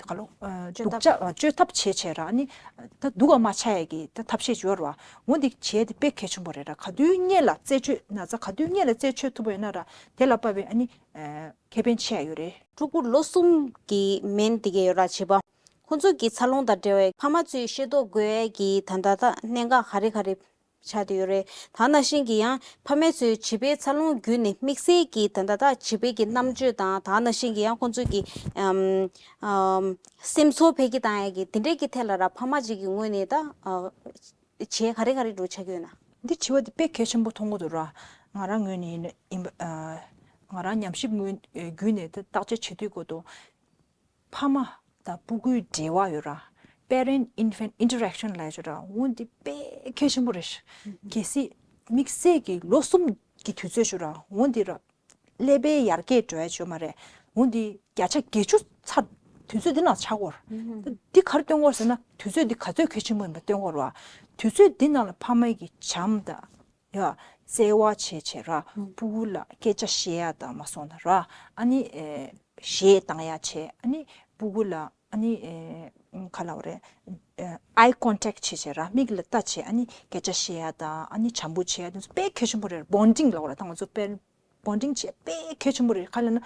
ག་ལོ་སྡུག་ཅག་བཅོས་ཐབས་བྱས་བྱས་ར། ཨ་ནི་ད་སྡུག་ག་མ་ཆགས་ཡ་གི་ད་ཐབས་ཤེས་ཡོད་ར། འོ་འདི་བྱས་དེ་དཔེ་གལ་ཆེན་པོ་རེད་ར། ག་དུས་སྔོན་ལ་རྩད་གཅོད་ན་ཚ་ག་དུས་སྔོན་ལ་རྩད་གཅོད་ཐུབ་པ་ཡོད་ན་ར། དེ་ལ་དཔག་པའི་ཨ་ནི་ཁེ་ཕན་ཆེ་ཡ་ཡོད་རེད། ཕྲུ་གུ་ལོ་གསུམ་གྱི་སྨན་དེ་གས་ཡོད་ར་བྱིས་པ། ཁོང་ཚོ་གི་འཚར་ལོངས་དང་འབྲེལ་བའི་ཕ་མ་ཚོས་ཤེས་རྟོགས་དགོས་ཡས་ཀྱི་ད་ལྟ་ད་གནད་འགག་ག་རེ་ག་རེ་ཆགས་བསྡད་ཡོད་རེད། ད་ནང་བཞིན་གྱི་ཡང་ཕ་མ་ཚོས་བྱིས་པའི་འཚར་ལོངས་བརྒྱུད་ནས་དམིགས་བསལ་གྱི་ད་ལྟ་ད་བྱིས་པའི་གི་རྣམ་དཔྱོད་དང་ད་ནང་བཞིན་གྱི་ཡང་ཁོང་ཚོ་གི་ཨམ་ཨམ་སེམས་ཚོར་འཕེལ་རྒྱས་བཏང་ཡས་ཀྱི་དེ་འདྲས་ཀྱི་ཐད་ལ་ར་ཕ་མ་གཅིག་གི་ངོས་ནས་ད་ཨ་བྱས་ག་རེ་ག་རེ་འགྲོ་ཆགས་ཀྱི་ཡོད་ན། འདི་དྲི་བ་འདི་དཔེ་གལ་ཆེན་པོ་མཐོང་གི་འདུག་ར། ང་རང་ངོས་ནས་ཡིན་ན་ཡིན་པ་ཨ་ང་རང་ཉམས་ཞིབ་ངོས་བརྒྱུད་ནས་ད་བརྟག་དཔྱད་བྱེད་དུས་སྐོར་དུ། ཕ་མ་དང་ཕྲུ་གུའི་འབྲེལ་བ་ཡོད་ར། Parent Infant Interaction ལབ་ཡོད་ར། འོ་འདི་དཔེ་གལ་ཆེན་པོ་རེད། གལ་སྲིད་དམིགས་བསལ་གྱི་ལོ་གསུམ་གྱི་དུས་ཚོད་ཡོད་ར། འོ་འདི་ར་ཀླད་པའི་ཡར་རྒྱས་འགྲོ་ཡ་ཡོད་མ་རེད། འོ་འདི་བརྒྱ་ཆ་བརྒྱད་ཅུ་ཚར་དུས་ཚོད་འདི་ནང་ཆགས་ཀྱི་ཡོད་ར། འདི་ག་རེ་སྟོན་གྱི་ཡོད་རེད་ཟེར་ན་དུས་ཚོད་འདི་ག་ཚོད་གལ་ཆེན་པོ་ཡིན་པ་སྟོན་གྱི་ཡོད་ར། དུས་ཚོད་འདི་ནང་ལ་ཕ་མ་གི་བྱམས་དང་ཡ། བརྩེ་བ་བྱས་བྱས་ར། ཕྲུ་གུ་ལ་སྐད་ཆ་བཤད་ཡ་དང་མ་སོང་ན་ར། ཨ་ནི་ཨེ་གཞས་བཏང་ཡ་བྱས། ཨ་ནི་ཕྲུ་གུ་ལ་ཨ་ནི་ཨེ་ག་ལབ་དགོས་རེད། ཨེ་eye contact བྱས་བྱས་ར། མིག་ལ་ལྟ་བྱས། ཨ་ནི་སྐད་ཆ་བཤད་ཡ་དང་ཨ་ནི་བྱམས་པོ་བྱས་ཡ་དེ་ཚོ་དཔེ་གལ་ཆེན་པོ་རེད། Bonding ལབ་དགོས་རེད། ད་ང་ཚོ་དཔེ་Bonding བྱས་དཔེ་གལ་ཆེན་པོ་རེད། ག་ལབ་ན་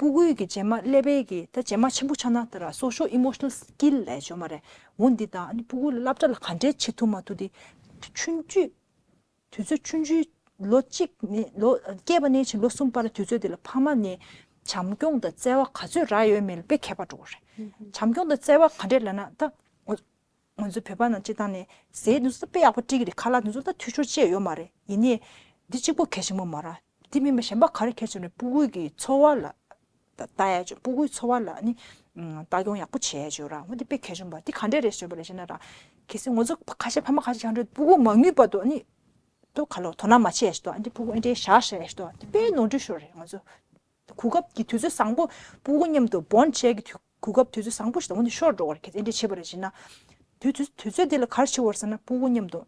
ཕྲུ་གུའི་གི་རྗེས་མ་ཀླད་པའི་གི་ད་རྗེས་མ་ཆེན་པོ་ཆགས་ན་ད་ར་Social Emotional Skill ལབ་ཡ་ཡོད་མ་རེད། འོ་འདི་དང་ཨ་ནི་ཕྲུ་གུ་ལ་སློབ་གྲྭ་ལ་ག་འདྲས་བྱེད་ཐུབ་མ་ཐུབ་དེ་ཆུང་ཆུང་དུས་ཚོད་ཆུང་ཆུང་ལོ་གཅིག་ནས་ལོ་སྐྱེས་པ་ནས་བྱས་ལོ་གསུམ་བར་དུས་ཚོད་དེ་ལ་ཕ་མ་ནས་བྱམས་སྐྱོང་དང་བརྩེ་བ་ག་ཚོད་རག་ཡོད་མེད་ལ་དཔེ་ཁྱད་པར་འགྲོ་གི་རེད། བྱམས་སྐྱོང་དང་བརྩེ་བ་ག་འདྲས་ལབ་ན་ད་ང་ང་ཚོ་བོད་པ་ནང་སྤྱིར་བཏང་ནས་ཟས་དེ་ཚོ་ད་དཔེ་ཡག་པོ་སྤྲད་ཀྱི་རེད། ཁ་ལག་དེ་ཚོ་ད་འཐུས་ཤོར་ཅི་ཡང་ཡོད་མ་རེད། ཡིན་ནའི་འདི་གཅིག་པོ་གལ་ཆེན་པོ་མ་རེད། འདི་མིན་པ་གཞན་པ་ག་རེ་གལ་ཆེན་རེད། ཕྲུ་གུ་གི་འཚོ་བ་ལ། ལྟ་ལྟ་ཡ་ཅིག་སྤུ་གུའི་འཚོ་བ་ལ་ནི་ལྟ་སྐྱོང་ཡག་པོ་བྱེད་ཡ་ཅིག་ཡོད་ར། འོ་དེ་དཔེ་གལ་ཆེན་པོ་ར། དེ་ག་འདྲས་རེད་ཞུས་པ་ལ་བྱས་ན་ར། གལ་སྲིད་ང་ཚོ་ཁ་ཤས་ཕ་མ་ཁ་ཤས་ཀྱང་རེད། སྤུ་གུ་མ་ངུས་བར་དུ་ནི་ཏོ་ག་ལོ་དོ་སྣང་མ་བྱེད་ཡ་ཞིག་ཏོ། ཨ་འདི་སྤུ་གུ་ཨེ་འདྲས་བཞག་བཞག་ཡ་ཞིག་ཏོ། དེ་དཔེ་ནོར་འཁྲུལ་ཤོར་རེད། ང་ཚོ་གོ་སྐབས་ཀྱི་དུས་ཚོད་བཟང་པོ་སྤུ་གུ་མཉམ་དུ་བོན་བྱས་ཀྱི་དུས་གོ་སྐབས་དུས་ཚོད་བཟང་པོ་ཞིག་དང་འོ་འདི་ཤོར་འགྲོ་བ་རེད། གལ་སྲིད་ཨེ་འདྲས་བྱས་པ་རེད་ཅེ་ན། དུས་ཚོད་དུས་ཚོད་འདི་ལ་ག་རེ་བྱེད་དགོས་རེད་ཟེར་ན། སྤུ་གུ་མཉམ་དུ་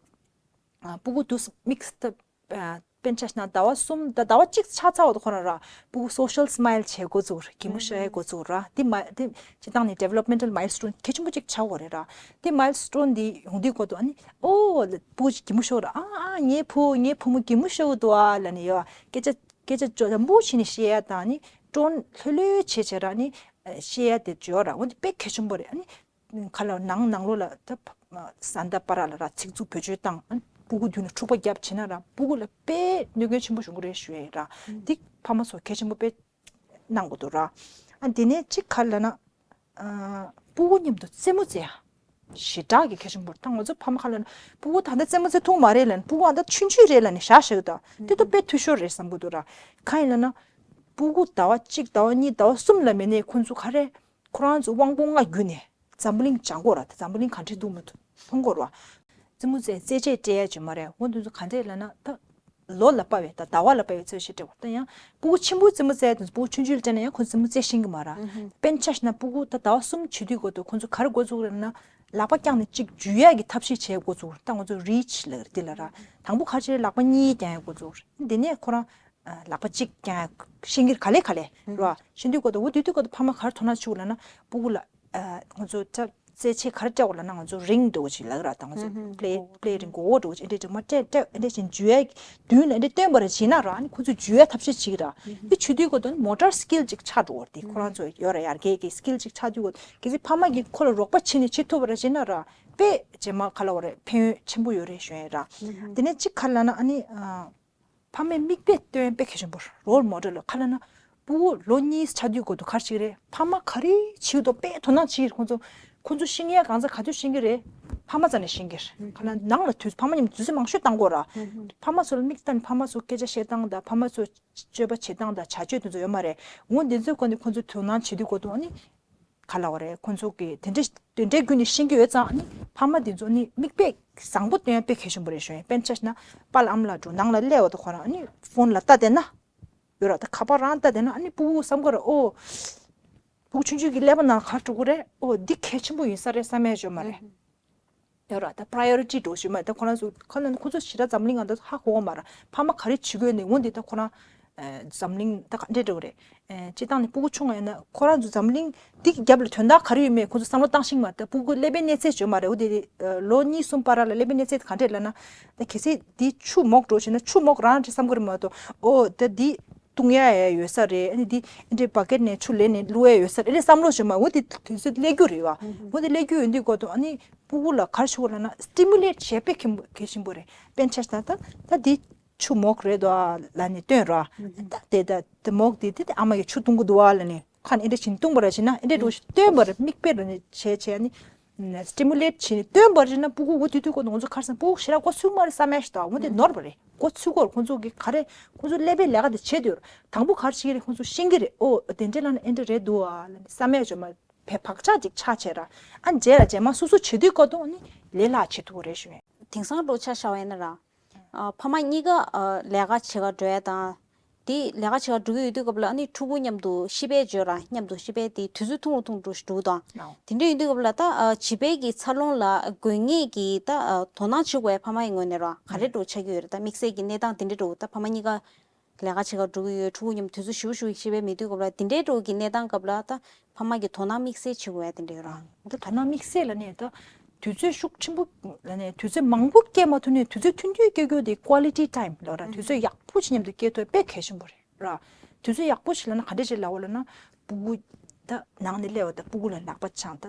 ཨ་སྤུ་གུ་དུས་དམིགས་ད་ཨ་དཔེར་ན་ཆ་བཞག་ན་ཟླ་བ་གསུམ་ད་ཟླ་བ་གཅིག་ཆགས་ཚར་བ་དང་ཁོ་རང་ར་སྤུ་གུ་སོ་ཤལ་སི་མའིལ་བྱེད་འགོ་བཙུགས། གད་མོ་ཤོར་ཡ་འགོ་བཙུགས་ར། དེ་མ་དེ་སྤྱིར་བཏང་ནས་ཌི་ཝེ་ལོབ་མེན་ཊལ་མའིལ་སི་ཊོན་གལ་ཆེན་པོ་གཅིག་ཆགས་ཡོད་རེད་ར། དེ་མའིལ་སི་ཊོན་འདི་ཡོང་དུས་སྐབས་དུ་ཨ་ནི་ཨོ་ལ་སྤུ་གུ་གཅིག་གད་མོ་ཤོར་ར། ཨ་ཨ་ངའི་བུ་ངའི་བུ་མོ་གད་མོ་ཤོར་འདུག་ཨ་ལབ་ནས་ཡོད། སྐད་ཆ་སྐད་ཆ་ཅོ་ལམ་བུ་ཕྱིན་ནས་བཤད་ཡ་དང་ནི་ཊོན་ལྷོད་ལྷོད་བྱས་བྱས་ར་ནི་བཤད་ཡ་དེ་བྱོས་ར། འོ་འདི་དཔེ་གལ་ཆེན་པོ་རེད། ཨ་ནི་ཁ་ལ་ནང་ནང་ལོགས་ལ་ད་བཟའ་ཟླ་བར་ལ་ར་ཚིག་རྩུབ་བེད་སྤྱོད་བཏང་། ཨ་ནི་སྤུ་གུ་མདུན་ལ་འཁྲུག་པ་བརྒྱབ་བྱས་ན་ར་སྤུ་གུ་ལ་དཔེ་གནོད་སྐྱོན་ཆེན་པོ་ཡོང་གི་རེད་ཞུ་ཡ་ཡིན་ར། འདི་ཕ་མ་ཚོ་གལ་ཆེན་པོ་དཔེ་གནང་དགོས་འདུག་ར། ཨ་དེ་ནས་གཅིག་ག་རེ་ལབ་ན། ཨ་སྤུ་གུ་མཉམ་དུ་རྩེད་མོ་རྩེ་ཡ་ཞེ་དྲག་གི་གལ་ཆེན་པོ་རེད། ད་ང་ཚོ་ཕ་མ་ཁ་ལ་ན་སྤུ་གུ་ད་ལྟ་རྩེད་མོ་རྩེ་ཐུབ་མ་རེད་ལབ་ནས། སྤུ་གུ་ཨ་ད་ཆུང་ཆུང་རེད་ལབ་ནས་བཞག་བཞག་ད་དེ་ད་དཔེ་འཐུས་ཤོར་རེད་བསམ་གི་འདུག་ར། གང་ཡིན་ལབ་ན། སྤུ་གུ་ཟླ་བ་གཅིག་ཟླ་བ་གཉིས་ཟླ་བ་གསུམ་ལ་མེད་ནས་ཁོང་ཚོ་ག་རེ་ཁོ་རང་ཚོ་དབང་པོ་ལྔ་བརྒྱུད་ནས་འཛམ་བུ་གླིང་སྦྱང་དགོས་ར། ད་འཛམ་བུ་གླིང་ག་འདྲས་འདུག་མི་འདུག་མཐོང་དགོས་ར། རྩེད་མོ་རྩེ་རྩེད་ཆས་སྤྲད་ཡ་ཅིག་མ་རེད། འོ་འདི་ཚོ་ག་འདྲས་ལབ་ན་ད། ལོ་ལ་དཔག་པའི་ད་ཟླ་བ་ལ་དཔག་པའི་ཚོད་ཤེས་སྤྲད་པ་ད་ཡང་སྤུ་གུ་ཆེན་པོའི་རྩེད་མོ་རྩེ་དུས་སྤུ་གུ་ཆུང་ཆུང་ལ་སྤྲད་ན་ཡང་ཁོ་ཚོ་རྩེད་མོ་རྩེ་ཤེས་ཀྱི་མ་རེད། དཔེར་ན་ཆ་བཞག་ན་སྤུ་གུ་ད་ཟླ་བ་གསུམ་བྱེད་དུས་སྐབས་དུ་ཁོ་ཚོ་ག་རེ་འགོ་བཙུགས་རེད་ན། ལག་པ་བརྐྱངས་ནས་གཅིག་འཇུ་ཡ་གི་ཐབས་ཤེས་བྱེད་འགོ་བཙུགས། ད་ང་ཚོ་རིཆ་ལབ་ཀྱི་རེད་འདི་ལ་ར། དང་པོ་ག་རེ་བྱེད་རེད། ལག་པ་གཉིས་བརྐྱང་ཡ་འགོ་བཙུགས། འདི་ནས་ཁོ་རང་ལག་པ་གཅིག་བརྐྱང་ཡ་ཤེས་ཀྱི་རེད། ག་ལེ་ག་ལེ་ར། ཤེས་དུས་སྐབས་དུ་འོ་དེ་དུས་སྐབས་དུ་ཕ་མ་ག་རེ་དོ་སྣང་བྱེད་དགོས་ལབ་ན། སྤུ་གུ་ལ་ཨ་ང་ཚོ་ད་རྩེད་ཆས་ག་རེ་སྤྲད་དགོས་ལབ་ན། ང་ཚོ་རིང་འདྲ་བོ་ཅིག་ལབ་ཀྱི་ར། ད་ང་ཚོ་པེ་ལེ་པེ་ལེ་རིང་མགོ་བོ་འདྲ་བོ་ཅིག་ཨེ་འདྲས་ཅིག་མར་སྤྲད་སྤྲད་ཨེ་འདྲས་ཅིག་འཇུ་ཡ་མདུན་ལ་ཨེ་འདྲས་སྟོན་པ་ར་བྱས་ན་ར། ཨ་ནི་ཁོ་ཚོས་འཇུ་ཡ་ཐབས་ཤེས་བྱེད་ཀྱི་ར། དེ་བྱེད་དུས་སྐབས་དུ་ཨ་ནི་མོ་ཊར་སི་ཀིལ་ཅིག་ཆགས་འགྲོ་བ་རེད། དེ་ཁོ་རང་ཚོ་ཡོད་ར། ཡར་རྒྱས་ཀྱི་སི་ཀིལ་ཅིག་ཆགས་དུས་སྐབས་གལ་སྲིད་ཕ་མ་གིས་ཁོ་ལ་རོགས་པ་བྱས་ནས་བྱེད་ཐུབ་པ་ར་བྱས་ན་ར། དཔེ་རྗེས་མ་ག་ལབ་དགོས་རེད། ཕན་ཡོན་ཆེན་པོ་ཡོད་རེད་ཞུ་ཡ་ར། དེ་ནས་གཅིག་ག་རེ་ལབ་ན་ཨ་ནི། ཕ་མའི་མིག་དཔེ་སྟོན་དཔེ་གལ་ཆེན་པོ་རེད། རོལ་མོ་ཌེལ་ལ་ག་ལབ་ན། སྤུ་གུ་ལོ་གཉིས་ཆགས་དུས་སྐབས་དུ་ག་རེ་བྱེད་ཀྱི་རེད། ཕ་མ་ག་རེ་བྱེད་ཀྱི་འདུག་དཔེ་དོ་སྣང་བྱེད་ཀྱི་རེད། ཁོང་ཚོ་ཁོང་ཚོ་ཤེས་ཡ་གང་ཚ་ག་དུས་ཤེས་ཀྱི་རེད། ཕ་མ་རྩ་ནས་ཤེས་ཀྱི་རེད། ག་ལབ་ན་ནང་ལ་དུས་ཕ་མ་མཉམ་དུས་ཚོད་མང་ཤོས་བཏང་དགོས་ར། ཕ་མ་ཚོ་ལ་མིག་ལྟ་ནས་ཕ་མ་ཚོ་སྐད་ཆ་བཤད་སྟངས་དང་ཕ་མ་ཚོ་སྤྱོད་པ་བྱེད་སྟངས་དང་བྱ་སྤྱོད་དེ་ཚོ་ཡོད་མ་རེད། འོ་འདི་ཚོའི་སྐོར་ནས་ཁོང་ཚོ་དོ་སྣང་བྱེད་དུས་སྐབས་དུ་ཨ་ནི། ག་ལབ་དགོས་རེད། ཁོང་ཚོ་གིས་དེ་འདྲས་དེ་འདྲས་བརྒྱུད་ནས་ཤེས་ཀྱི་ཡོད་ཙང་ནི་ཕ་མ་དེ་ཚོ་ནི་མིག་དཔེ་བཟང་པོ་སྟོན་ཡ་དཔེ་གལ་ཆེན་པོ་རེད་ཞུ་ཡ། དཔེར་ན་ཆ་བཞག་ན་པཱ་ལགས་ཨ་མ་ལགས་འགྲོ་ནང་ལ་སླེབས་པ་དང་ཁོ་རང་ནི་ཕོན་ལ་ལྟ་བསྡད་ན་ཡོད་ར། ད་ཁ་པར་རང་ལྟ་བསྡད་ན་ཨ་ནི་སྤུ་གུ་བསམ་གི་རེད། ཨོ་སྤུ་གུ་ཆུང་ཆུང་གི་ཀླད་པ་ནང་ག་རེ་འགྲོ་གི་རེད། ཨོ་འདི་གལ་ཆེན་པོ་ཡིན་ས་རེད་བསམ་ཡ་ཡོད་མ་རེད། ཡོད་ར། ད་པ་རའི་ཡོ་རི་ཊི་འགྲོ་ཞུ་མ་རེད། ད་ཁོ་རང་ཚོ་ཁོ་རང་ཁོ་ཚོ་ཞེ་དྲག་འཛམ་གླིང་ང་ད་ཧ་གོ་བ་མ་རེད། ཕ་མ་ག་རེ་བྱེད་དགོས་ནི་འོ་འདི་ད་ཁོ་རང་འཛམ་གླིང་ད་ག་འདྲས་འགྲོ་རེད། སྤྱིར་བཏང་ནས་སྤུ་གུ་ཆུང་བ་ཡིན་ན་ཁོ་རང་ཚོ་འཛམ་གླིང་འདི་གི་རྒྱབ་ལ་དོན་དག་ག་རེ་ཡོད་མེད་ཁོ་ཚོ་བསམ་བློ་བཏང་ཤེས་མ་རེད། ད་སྤུ་གུ་ཀླད་པའི་གནས་ཚད་བྱོས་མ་རེད། འོ་དེ་ལོ་གཉིས་གསུམ་བར་ལ་ཀླད་པའི་གནས་ཚད་ག་འདྲས་ལབ་ན། ད་གལ་སྲིད་འདི་ཆུ་མོག་འགྲོ་བྱས་ན་ཆུ་མོག་རང་འདྲ་བསམ་གི་རེད་མ་གཏོགས། ཨོ་ད་འདི་བཏུང་ཡ་ཡ་ཡོད་ས་རེད། ཨ་ནི་འདི་འདྲའི་བ་ཀེད་ནས་ཆུ་ལེན་ནས་བླུག་ཡ་ཡོད་ས་རེད། ཨ་ནི་བསམ་བློ་བྱོས་མ་རེད། འོ་དེ་དུས་ཚོད་སླེབས་རྒྱུ་རེད་བ། འོ་དེ་སླེབས་རྒྱུ་ཡོད་དུས་སྐབས་དུ་ཨ་ནི་སྤུ་གུ་ལ་ག་རེ་བྱེད་དགོས་ལབ་ན་སི་ཊི་མུ་ལེ་ཊི་བྱེད་དཔེ་གལ་གལ་ཆེན་པོ་རེད། དཔེར་ན་ཆ་བཞག་ན་ད་ད་འདི་ཆུ་མོག་རེད་དོ་ལབ་ནས་སྟོན་ར། ད་དེ་ད་དེ་མོག་དེ་དེ་དེ་ཨ་མ་གིས་ཆུ་བཏུང་གི་འདུག་བ་ལབ་ནས་ཁ་ནས་ཨེ་འདྲ་བྱས་ནས་བཏུང་བ་ར་བྱས་ན་ཨེ་འདྲ་འགྲོ་ཞིག་སྟོན་པ་ར་མིག་དཔེ་ར་ནས་བྱས་བྱས་ནི་སི་ཊི་མུ་ལེ་ཊི་བྱས་ནས་སྟོན་པ་ར་བྱས་ན་སྤུ་གུ་འོ་དེ་དུས་སྐབས་ང་ཚོ་ཁ་སང་སྤུ་གུ་ཞེ་དྲག་མགོ་ཚོད་མ་རེད་བསམ་ཡ་ཞིག་དང་འོ་དེ་ནོར་བ་རེད། མགོ་ཚོད་སྐོར་ཁོང་ཚོ་གི་ག་རེ་ཁོང་ཚོ་ཀླད་པའི་ལས་ཀ་དེ་བྱེད་དུས་དང་པོ་ག་རེ་བྱེད་ཀྱི་རེད། ཁོང་ཚོ་ཤེས་ཀྱི་རེད། ཨོ་དེ་འདྲས་ལབ་ན་ཨེ་འདྲ་རེད་འདུག་ཨ་ལབ་ནས་བསམ་ཡ་ཅོ་མ་བས་བག་ཆགས་ཅིག་ཆགས་བྱས་ར། ཨ་རྗེས་ལ་རྗེས་མ་སོ་སོ་བྱེད་དུས་སྐབས་དུ་ནི་ལས་སླ་བྱེད་ཐུབ་ཀྱི་རེད་ཞུ་ཡ། དེང་སང་འགྲོ་ཆ་བཞག་པ་ཡིན་ན་ར། ཨ་ཕ་མ་གཉིས་ཀ་ཨ་ལས་ཀ་བྱེད་ག་འགྲོ་ཡ་དང་། དེ་ལས་ཀ་བྱེད་ག་འགྲོ་གི་ཡོད་དུས་སྐབས་ལ་ཨ་ནི་ཕྲུ་གུ་མཉམ་དུ་ཤི་བལ་འཇོག་ར་མཉམ་དུ་ཤི་བལ་དེ་དུས་ཚོད་ཐུང་རུ་ཐུང་རུ་འགྲོ་ཞིག་འགྲོ་དང་། ཨོ། དེ་འདྲ་ཡོད་དུས་སྐབས་ལ་ད་ཨ་བྱིས་པའི་གི་འཚར་ལོངས་ལ་དགོས་ངེས་ཀྱི་ད་ཨ་དོ་སྣང་བྱེད་དགོས་ཡ་ཕ་མ་ཡི་ངོས་ནས་ར་ག་རེ་འགྲོ་ཆགས་ཀྱི་ཡོད་རེད། ད་དམིགས་བསལ་གྱི་གནས་སྟངས་དེ་འདྲ་འགྲོ་ད་ཕ་མ་གཉིས་ཀ་ལས་ཀ་བྱེད་ག་འགྲོ་གི་ཡོད། ཕྲུ་གུ་མཉམ་དུས་ཚོད་ཞེ་པོ་ཞེ་པོ་ཤི་བལ་མེད་དུས་སྐབས་ལ་དེ་འདྲའི་འགྲོ་གི་གནས་སྟངས་སྐབས་ལ་ད་ཕ་མ་གི་དོ་སྣང་དམིགས་བསལ་བྱེད་དགོས་ཡ་དེ་འདྲ་ཡོད་ར། ད་དོ་སྣང་དམིགས་བསལ་ལ་ནས་ད་དུས་ཚོད་ཤུགས་ཆེན་པོ་ལ་ནས་དུས་ཚོད་མང་པོ་སྐྱེལ་མ་ཐུབ་ནས་དུས་ཚོད་ཐུང་ཐུང་སྐྱེལ་རྒྱུ་དེ་ཀོ་ལི་ཊི་ཊའིམ་ལབ་ར། དུས་ཚོད་ཡག་པོ་ཞིག་མཉམ་དུ་སྐྱེལ་ཐུབ་དཔེ་གལ་ཆེན་པོ་རེད་ར། དུས་ཚོད་ཡག་པོ་ཞིག་ལབ་ན་ག་འདྲ་ཞིག་ལབ་འོ་ལབ་ན་སྤུ་གུ་ད་ནང་ནས་སླེབས་པ་ད་སྤུ་གུ་ལ་ལག་པ་འཆང་ད་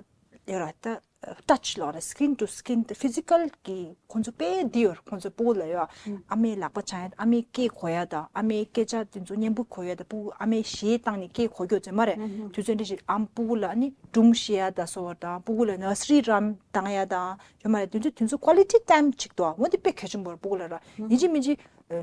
ཡོད་ར་ད། ཨ་touch ལབ་ར། skin to skin physical གི་ཁོང་ཚོ་དཔེ་འདི་ཡོད། ཁོང་ཚོ་སྤུ་གུ་ལ་ཡོད། ཨ་མའི་ལག་པ་འཆང་ཡ། ཨ་མའི་སྐད་གོ་ཡ་དང་། ཨ་མའི་སྐད་ཆ་དེ་ཚོ་སྙན་པོ་གོ་ཡ་དང་། སྤུ་གུ་ཨ་མའི་གཞས་བཏང་ནས་སྐད་གོ་རྒྱུ་ཚོད་མ་རེད། དུས་ཚོད་འདི་ཞིག་ཨམ་སྤུ་གུ་ལ་ཨ་ནི་སྒྲུང་བཤད་ཡ་དང་སོགས་དང་། སྤུ་གུ་ལ་nursery rhyme བཏང་ཡ་དང་ཚོད་མ་རེད། དུས་ཚོད་དུས་ཚོད་quality time ཅིག་འདུག་འོ་འདི་དཔེ་གལ་ཆེན་པོ་རེད། སྤུ་གུ་ལ་ར་ཡིན་གཅིག་མིན་གཅིག་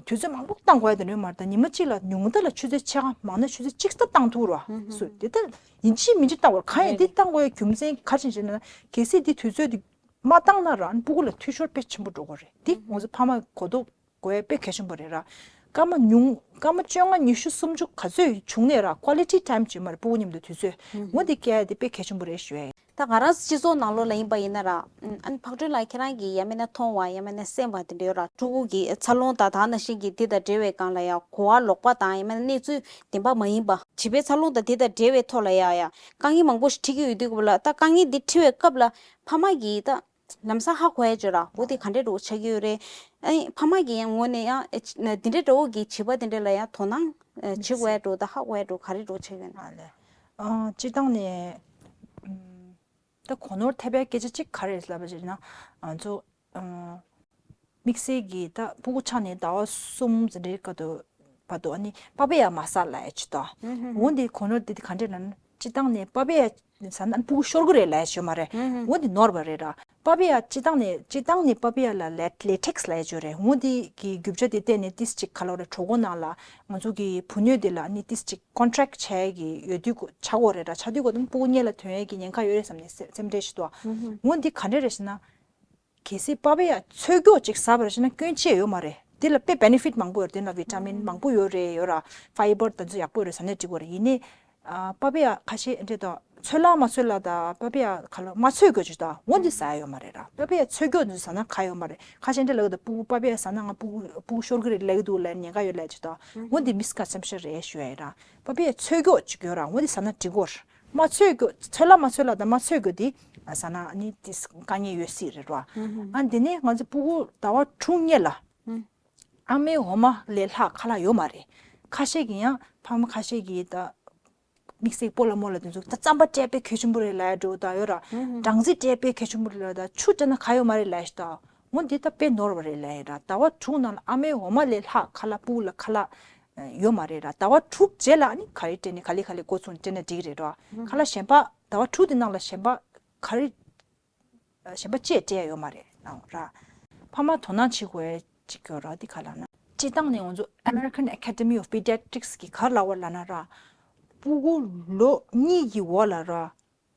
དུས་ཚོད་མང་པོ་བཏང་དགོས་ཡ་དེ་འདྲ་ཡོད་མ་རེད། ད་ཉི་མ་གཅིག་ལ་ཉུང་མཐའ་ལ་ཆུ་ཚོད་ཕྱེད་ཀ་མང་ན་ཆུ་ཚོད་གཅིག་ད་བཏང་ཐུབ་ར། སུ་དེ་ད་ཡིན་གཅིག་མིན་གཅིག་བཏང་དགོས་ར། གང་ཡིན་དེ་བཏང་དགོས་ཡ་རྒྱུ་མཚན་ག་རེ་བྱས་ན། གལ་སྲིད་དེ་དུས་ཚོད་དེ་མ་བཏང་ན་ར་སྤུ་གུ་ལ་འཐུས་ཤོར་དཔེ་ཆེན་པོ་འགྲོ་གི་རེད། དེ་ང་ཚོ་ཕ་མ་གོ་རྟོགས་དགོས་ཡ་དཔེ་གལ་ཆེན་པོ་རེད་ར། སྐར་མ་ཉུང་སྐར་མ་བཅོ་ལྔ་ཉི་ཤུ་སུམ་ཅུ་ག་ཚོད་བྱུང་ནས་ར་quality time ཅིག་མ་རེད། སྤུ་གུ་མཉམ་དུ་དུས་ཚོད་འོ་འདི་སྐྱེལ་ཡ་དེ་དཔེ་གལ་ཆེན་པོ་རེད་ཞུ་ཡ་ཡིན། ད་ང་རང་སྤྱི་ཚོགས་ནང་ལོགས་ལ་ཡིན་པ་ཡིན་ན་ར། ཨ་ནི་ཕག་གྲུ་ལགས་ཁྱེད་རང་གིས་ཡང་མིན་ན་མཐོང་བ་ཡང་མིན་ན་གསན་པ་དེ་འདྲ་ཡོད་ར། ཕྲུ་གུ་གི་འཚར་ལོངས་དང་དེ་ནང་བཞིན་གྱི་དེ་དང་འབྲེལ་བའི་སྒང་ལ་ཡང་གོ་བ་ལོག་པ་དང་ཡང་མིན་ན་གནས་ཚུལ་བདེན་པ་མ་ཡིན་པ། བྱིས་པའི་འཚར་ལོངས་དང་དེ་དང་འབྲེལ་བའི་ཐོག་ལ་ཡང་ཡང་དཀའ་ངལ་མང་པོ་ཞིག་འཕྲད་ཀྱི་ཡོད་དུས་སྐབས་ལ། ད་དཀའ་ངལ་འདི་འཕྲད་པའི་སྐབས་ལ་ཕ་མ་གིས་ད་ལམ་སང་ཧ་གོ་ཡ་ཅིག་ཡོད་ར། འོ་དེ་ག་འདྲས་འདྲ་བོ་ཆགས་ཀྱི་ཡོད་རེད། ཨ་ནི་ཕ་མ་གི་ཡང་ངོས་ནས་ཡང་ཨེ་ཅི་ན་འདི་འདྲས་འདྲ་བོ་གི་བྱིས་པ་དེ་འདྲས་ལ་ཡང་དོ་སྣང་ཨེ་བྱེད་དགོས་ཡ་འདྲ་བོ་དང་ཧ་གོ་ཡ་འདྲ་བོ་ག་རེ་འདྲ་བོ་ཆགས་ཡོད་ན། ཨ་ལས། ཨ་སྤྱིར་བཏང་ནས་ཨམ་ད་གོ་ནོར་ཐེབས་ཡ་སྐད་ཆ་གཅིག་ག་རེ་རེད་ལབ་པ་ཅིག་ན། ང་ཚོ་ཨ་དམིགས་བསལ་གྱི་ད་ཕྲུ་གུ་ཆགས་ནས་ཟླ་བ་གསུམ་ཙམ་རེ་ག་དུས་བར་དུ་ཨ་ནི་པ་པེ་ཡ་མ་ཟ་ལབ་ཡ་ཅིག་དང་། འོ་འདི་གོ་ནོར་འདི་ག་འདྲས་ལབ་ན། སྤྱིར་བཏང་ནས་པ་པེ་ཡ་ཟ་ན་ཕྲུ་གུ་ཤོར་གི་རེད་ལབ་ཡ་ཅིག་ཡོད་མ་རེད། འོ་འདི་ནོར་བ་རེད་ར། པ་པེ་ཡ་སྤྱིར་བཏང་ནས་སྤྱིར་བཏང་ནས་པ་པེ་ཡ་ལ་ལེ་ལེ་ཊེག་སི་ལབ་ཡ་ཅིག་ཡོད་རེད། འོ་འདི་གི་རྒྱུ་ཆ་དེ་བལྟས་ནས་ཏིས་ཅིག་ག་ལབ་རེད། གྲོད་ཁོག་ནང་ལ་ང་ཚོ་གི་བུ་སྣོད་དེ་ལ་ནི་ཏིས་ཅིག་ཀོན་ཊེག་ཆགས་ཡ་གི་ཡོད་དུས་ཆགས་ཀྱི་ཡོད་རེད་ར། ཆགས་དུས་ཀོ་ཕྲུ་གུ་སྔོན་ལ་ཐོན་ཡ་གི་ཉེན་ཁ་ཡོད་རེད་བསམ་ནས་སེམས་སེམས་ཁྲལ་ཞིག་འདུག་འོ་འདི་ག་འདྲས་རེད་ཟེར་ན། གལ་སྲིད་པ་པེ་ཡ་ཚོས་སྐྱོགས་ཅིག་ཟ་བ་རེད་ཟེར་ན་སྐྱོན་ཅི་ཡོད་མ་རེད། དེ་ལ་དཔེ་བེ་ནེ་ཕིཊ་མང་པོ་ཡོད་རེད། དེ་ལ་བི་ཊ་མིན་མང་པོ་ཡོད་རེད། ཡོད་ར། ཕའི་བར་དེ་ཚོ་ཡག་པོ་ཡོད་རེད་ཟེར་ནས་འགྲིག་གི་རེད། ཡིན་ནའི་ཨ་པ་པེ་ཡ་ཁ་ཤས་འདྲ་དང་ཚོས་ལ་མ་ཚོས་ལ་དང་པ་པེ་ཡ་ག་ལ་མ་ཚོས་སྐྱོགས་ཅིག་དང་འོ་འདི་ཟ་ཡ་ཡོད་མ་རེད་ར། པ་པེ་ཡ་ཚོས་སྐྱོགས་འདི་ཟ་ན་ག་ཡོད་མ་རེད། ཁ་ཤས་འདྲ་ལབ་དང་ཕྲུ་གུ་པ་པེ་ཡ་ཟ་ན་ང་ཕྲུ་གུ་ཕྲུ་གུ་ཤོར་གི་རེད་ལབ་ཀྱི་འདུག་ལབ་ཉེན་ཁ་ཡོད་ལབ་ཅིག་དང་འོ་འདི་མིས་ཀོན་སེབ་ཤན་རེད་ཞུ་ཡ་ཡིན་ར། པ་པེ་ཡ་ཚོས་སྐྱོགས་ཅིག་ཡོད་ར། འོ་འདི་ཟ་ན་འགྲིག་གི་རེད། མ་ཚོས་སྐྱོགས་ཚོས་ལ་མ་ཚོས་ལ་དང་མ་ཚོས་སྐྱོགས་དེ་ཟ་ན་ནི་དེ་དཀའ་ངལ་ཡོད་སྲིད་རེད་ར། ཨ་འདི་ནས་ང་ཚོ་ཕྲུ་གུ་ཟླ་བ་དྲུག་སྔོན་ལ་ཨ་མའི་འོ་མ་ལས་ལྷག་ཁ་ལག་ཡོད་མ་རེད། ཁ་ཤས་ཀྱིས་ཡང་ཕ་མ་ཁ་ཤས་ཀྱིས་ད་དམིགས་བསལ་སྤོ་ལགས་རྨོ་ལགས་དེ་ཚོ་ད་རྩམ་པ་སྤྲད་དཔེ་གལ་ཆེན་པོ་རེད་ལབ་ཡ་འདྲ་བོ་ད་ཡོད་ར། སྦྲང་རྩི་སྤྲད་དཔེ་གལ་ཆེན་པོ་རེད་ལབ་ད་ཆུ་སྤྲད་ན་ག་ཡོད་མ་རེད་ལབ་ཡ་ཞིག་ད། འོ་འདི་ད་དཔེ་ནོར་བ་རེད་ལབ་ཡ་ར། ཟླ་བ་དྲུག་ནང་ལ་ཨ་མའི་འོ་མ་ལས་ལྷག་ཁ་ལག་ཕྲུ་གུ་ལ་ཁ་ལག་ཡོད་མ་རེད་ར། ཟླ་བ་དྲུག་རྗེས་ལ་ཨ་ནི་ག་རེ་སྤྲད་ནས་ག་ལེ་ག་ལེ་འགོ་བཙུགས་ནས་སྤྲད་ན་འགྲིག་རེད་ར། ཁ་ལག་གཞན་པ་ཟླ་བ་དྲུག་དེ་ནང་ལ་གཞན་པ་ག་རེ་གཞན་པ་ཅིག་སྤྲད་ཡ་ཡོད་མ་རེད་ནའོ་ར། ཕ་མ་དོ་སྣང་བྱེད་དགོས་ཡ་ཅིག་ཡོད་ར། འདི་ག་ལབ་ན། སྤྱིར་བཏང་ནས་ང་ཚོ་American Academy of Pediatrics གིས་ག་རེ་ལབ་པ་ལབ་ན་ར། ཕྲུ་གུ་ལོ་གཉིས་ཀྱི་འོག་ལ་ར།